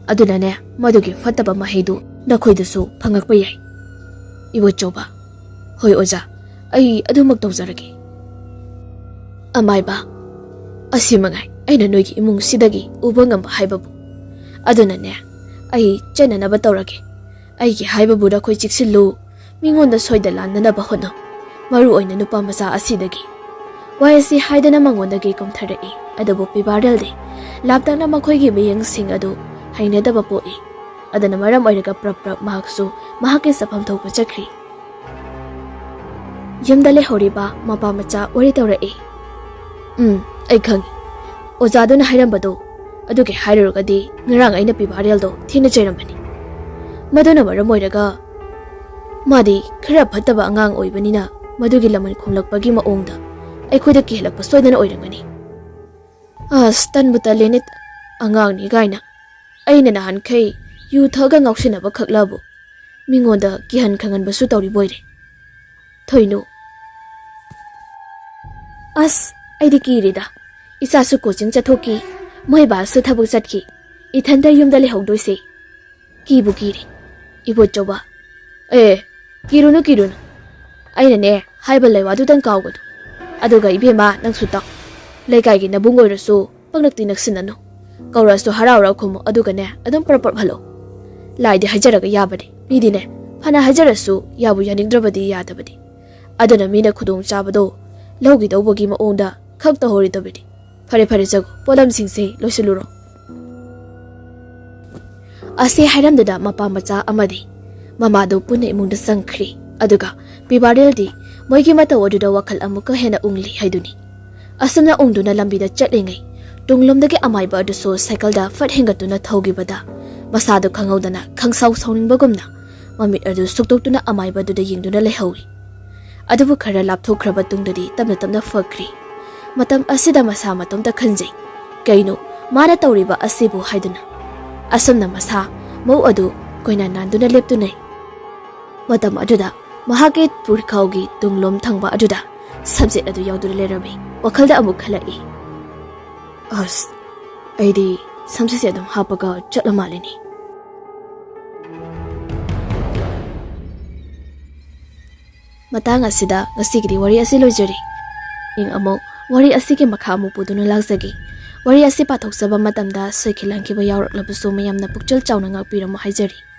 ꯑꯗꯨꯅꯅꯦ, ꯃꯗꯨꯒꯤ ꯐꯠꯇꯕ ꯃꯍꯩꯗꯨ ꯅꯈꯣꯏꯗꯁꯨ ꯐꯪꯉꯛꯄ ꯌꯥꯏ꯫ ꯏꯕꯣꯆꯧꯕ꯫ ꯍꯣꯏ ꯑꯣꯖꯥ, ꯑꯩ ꯑꯗꯨꯃꯛ ꯇꯧꯖꯔꯒꯦ꯫ ꯑꯃꯥꯏꯕ, ꯑꯁꯤ ꯃꯉꯥꯏ ꯑꯩꯅ ꯅꯣꯏꯒꯤ ꯏꯃꯨꯡꯁꯤꯗꯒꯤ ꯎꯕ ꯉꯝꯕ ꯍꯥꯏꯕꯕꯨ꯫ ꯑꯗꯨꯅꯅꯦ, ꯑꯩ ꯆꯠꯅꯅꯕ ꯇꯧꯔꯒꯦ꯫ ꯑꯩꯒꯤ ꯍꯥꯏꯕꯕꯨ ꯅꯈꯣꯏ ꯆꯦꯛꯁꯤꯜꯂꯨ꯫ ꯃꯤꯉꯣꯟꯗ ꯁꯣꯏꯗ ꯂꯥꯟꯅꯅꯕ ꯍꯣꯠꯅꯧ꯫ ꯃꯔꯨ ꯑꯣꯏꯅ ꯅꯨꯄꯥ ꯃꯆꯥ ꯑꯁꯤꯗꯒꯤ꯫ ꯋꯥ ꯑꯁꯤ ꯍꯥꯏꯗꯅ ꯃꯉꯣꯟꯗꯒꯤ ꯀꯨꯝꯊꯔꯛꯏ꯫ ꯑꯗꯨꯕꯨ ꯄꯤꯕꯥꯔꯦꯜꯗꯤ ꯂꯥꯞꯇꯛꯅ ꯃꯈꯣꯏꯒꯤ ꯃꯤꯠꯌꯦꯡꯁꯤꯡ ꯑꯗꯨ ꯍꯩꯅꯗꯕ ꯄꯣꯛꯏ꯫ ꯑꯗꯨꯅ ꯃꯔꯝ ꯑꯣꯏꯔꯒ ꯄ꯭ꯔꯞ ꯄ꯭ꯔꯞ ꯃꯍꯥꯛꯁꯨ ꯃꯍꯥꯛꯀꯤ ꯆꯠꯐꯝ ꯊꯣꯛꯄ ꯆꯠꯈ꯭ꯔꯤ꯫ ꯌꯨꯝꯗ ꯂꯩꯍꯧꯔꯤꯕ ꯃꯄꯥ ꯃꯆꯥ ꯋꯥꯔꯤ ꯇꯧꯔꯛꯏ꯫ "ꯎꯝ, ꯑꯩ ꯈꯪꯉꯤ꯫ ꯑꯣꯖꯥꯗꯨꯅ ꯍꯥꯏꯔꯝꯕꯗꯣ ꯑꯗꯨꯒꯤ ꯍꯥꯏꯔꯨꯔꯒꯗꯤ ꯉꯔꯥꯡ ꯑꯩꯅ ꯄꯤꯕꯥꯔꯦꯜꯗꯣ ꯊꯤꯅ ꯆꯩꯔꯝꯕꯅꯤ꯫ ꯃꯗꯨꯅ ꯃꯔꯝ ꯑꯣꯏꯔꯒ ꯃꯥꯗꯤ ꯈꯔ ꯐꯠꯇꯕ ꯑꯉꯥꯡ ꯑꯣꯏꯕꯅꯤꯅ ꯃꯗꯨꯒꯤ ꯂꯃꯟ ꯈꯨꯝꯂꯛꯄꯒꯤ ꯃꯑꯣꯡꯗ ꯑꯩꯈꯣꯏꯗ ꯀꯤꯍꯜꯂꯛꯄ ꯁꯣꯏꯗꯅ ꯑꯣꯏꯔꯝꯒꯅꯤ꯫ ꯑꯁ, ꯇꯟꯕꯨ ꯇꯜꯂꯦꯅꯦ꯫ ꯑꯉꯥꯡꯅꯤ ꯀꯥꯏꯅ꯫ ꯑꯩꯅ ꯅꯍꯥꯟꯈꯩ ꯌꯨ ꯊꯛꯑꯒ ꯉꯥꯎꯁꯤꯟꯅꯕ ꯈꯛꯂꯕꯨ ꯃꯤꯉꯣꯟꯗ ꯀꯤꯍꯟ ꯈꯪꯍꯟꯕꯁꯨ ꯇꯧꯔꯤꯕꯣꯏꯔꯦ꯫ ꯊꯣꯏꯅꯨ꯫ ꯑꯁ, ꯑꯩꯗꯤ ꯀꯤꯔꯦꯗ꯫ ꯏꯆꯥꯁꯨ ꯀꯣꯆꯤꯡ ꯆꯠꯊꯣꯛꯈꯤ, ꯃꯣꯏ ꯕꯥꯁꯨ ꯊꯕꯛ ꯆꯠꯈꯤ꯫ ꯏꯊꯟꯇ ꯌꯨꯝꯗ ꯂꯩꯍꯧꯗꯣꯏꯁꯦ꯫ ꯀꯤꯕꯨ ꯀꯤꯔꯦ꯫ ꯏꯕꯣꯆꯧꯕ꯫ ꯑꯦ, ꯀꯤꯔꯨꯅꯨ, ꯀꯤꯔꯨꯅꯨ꯫ ꯑꯩꯅꯅꯦ, ꯍꯥꯏꯕ ꯂꯩꯋꯥꯗꯨꯗꯪ ꯀꯥꯎꯒꯅꯨ꯫ ꯑꯗꯨꯒ ꯏꯕꯦꯝꯃ, ꯅꯪꯁꯨ ꯇꯥꯎ꯫ ꯂꯩꯀꯥꯏꯒꯤ ꯅꯕꯨꯡ ꯑꯣꯏꯔꯁꯨ ꯄꯪꯅꯛꯇꯤ ꯅꯛꯁꯤꯟꯅꯅꯨ꯫ ꯀꯧꯔꯛꯑꯁꯨ ꯍꯔꯥꯎ ꯍꯔꯥꯎ ꯈꯨꯝꯃꯨ, ꯑꯗꯨꯒꯅꯦ, ꯑꯗꯨꯝ ꯄ꯭ꯔꯞ ꯄ꯭ꯔꯞ ꯍꯜꯂꯣ꯫ ꯂꯥꯏꯗꯤ ꯍꯥꯏꯖꯔꯒ ꯌꯥꯕꯅꯦ꯫ ꯃꯤꯗꯤꯅꯦ, ꯐꯅ ꯍꯥꯏꯖꯔꯁꯨ ꯌꯥꯕꯨ ꯌꯥꯅꯤꯡꯗ꯭ꯔꯕꯗꯤ ꯌꯥꯗꯕꯅꯤ꯫ ꯑꯗꯨꯅ ꯃꯤꯅ ꯈꯨꯗꯣꯡꯆꯥꯕꯗꯣ ꯂꯧꯈꯤꯗꯧꯕꯒꯤ ꯃꯑꯣꯡꯗ ꯈꯛ ꯇꯧꯍꯧꯔꯤꯗꯨꯕꯨꯗꯤ꯫ ꯐꯔꯦ, ꯐꯔꯦ, ꯆꯠꯈꯣ, ꯄꯣꯠꯂꯝꯁꯤꯡꯁꯦ ꯂꯣꯏꯁꯤꯜꯂꯨꯔꯣ꯫ ꯑꯁꯤ ꯍꯥꯏꯔꯝꯗꯨꯅ ꯃꯄꯥ ꯃꯆꯥ ꯑꯃꯗꯤ ꯃꯃꯥꯗꯨ ꯄꯨꯟꯅ ꯏꯃꯨꯡꯗ ꯆꯪꯈ꯭ꯔꯤ꯫ ꯑꯗꯨꯒ ꯄꯤꯕꯥꯔꯦꯜꯗꯤ ꯃꯣꯏꯒꯤ ꯃꯇꯧ ꯑꯗꯨꯗ ꯋꯥꯈꯜ ꯑꯃꯨꯛꯀ ꯍꯦꯟꯅ ꯎꯡꯂꯤ ꯍꯥꯏꯗꯨꯅꯤ꯫ ꯑꯁꯨꯝꯅ ꯎꯡꯗꯨꯅ ꯂꯝꯕꯤꯗ ꯆꯠꯂꯤꯉꯩ, ꯇꯨꯡꯂꯣꯝꯗꯒꯤ ꯑꯃꯥꯏꯕ ꯑꯗꯨꯁꯨ ꯁꯥꯏꯀꯜꯗ ꯐꯠ ꯍꯦꯟꯒꯠꯇꯨꯅ ꯊꯧꯈꯤꯕꯗ, ꯃꯁꯥꯗꯨ ꯈꯪꯍꯧꯗꯅ ꯈꯪꯁꯥꯎ ꯁꯥꯎꯅꯤꯡꯕꯒꯨꯝꯅ ꯃꯃꯤꯠ ꯑꯗꯨ ꯁꯨꯛꯇꯣꯛꯇꯨꯅ ꯑꯃꯥꯏꯕ ꯑꯗꯨꯗ ꯌꯦꯡꯗꯨꯅ ꯂꯩꯍꯧꯏ꯫ ꯑꯗꯨꯕꯨ ꯈꯔ ꯂꯥꯞꯊꯣꯛꯈ꯭ꯔꯕ ꯇꯨꯡꯗꯗꯤ ꯇꯞꯅ ꯇꯞꯅ ꯐꯈ꯭ꯔꯤ꯫ ꯃꯇꯝ ꯑꯁꯤꯗ ꯃꯁꯥ ꯃꯇꯣꯝꯇ ꯈꯟꯖꯩ, "ꯀꯩꯅꯣ ꯃꯥꯅ ꯇꯧꯔꯤꯕ ꯑꯁꯤꯕꯨ?" ꯍꯥꯏꯗꯨꯅ꯫ ꯑꯁꯨꯝꯅ ꯃꯁꯥ ꯃꯧ ꯑꯗꯨ ꯀꯣꯏꯅ ꯅꯥꯟꯗꯨꯅ ꯂꯦꯞꯇꯨꯅꯩ꯫ ꯃꯇꯝ ꯑꯗꯨꯗ ꯃꯍꯥꯛꯀꯤ ꯄꯨꯔꯈꯥꯎꯒꯤ ꯇꯨꯡꯂꯣꯝ ꯊꯪꯕ ꯑꯗꯨꯗ ꯁꯝꯆꯦꯠ ꯑꯗꯨ ꯌꯥꯎꯗꯨꯅ ꯂꯩꯔꯝꯃꯤ꯫ ꯋꯥꯈꯜꯗ ꯑꯃꯨꯛ ꯈꯜꯂꯛꯏ, "ꯑꯁ, ꯑꯩꯗꯤ ꯁꯝꯆꯦꯠꯁꯦ ꯑꯗꯨꯝ ꯍꯥꯞꯄꯒ ꯆꯠꯂ ꯃꯥꯜꯂꯤꯅꯤ"꯫ ꯃꯇꯥꯡ ꯑꯁꯤꯗ ꯉꯁꯤꯒꯤꯗꯤ ꯋꯥꯔꯤ ꯑꯁꯤ ꯂꯣꯏꯖꯔꯦ꯫ ꯍꯌꯦꯡ ꯑꯃꯨꯛ ꯋꯥꯔꯤ ꯑꯁꯤꯒꯤ ꯃꯈꯥ ꯑꯃꯨꯛ ꯄꯨꯗꯨꯅ ꯂꯥꯛꯆꯒꯦ꯫ ꯋꯥꯔꯤ ꯑꯁꯤ ꯄꯥꯊꯣꯛꯆꯕ ꯃꯇꯝꯗ ꯁꯣꯏꯈꯤ ꯂꯥꯟꯈꯤꯕ ꯌꯥꯎꯔꯛꯂꯕꯁꯨ ꯃꯌꯥꯝꯅ ꯄꯨꯛꯆꯦꯜ ꯆꯥꯎꯅ ꯉꯥꯛꯄꯤꯔꯝꯃꯨ ꯍꯥꯏꯖꯔꯤ꯫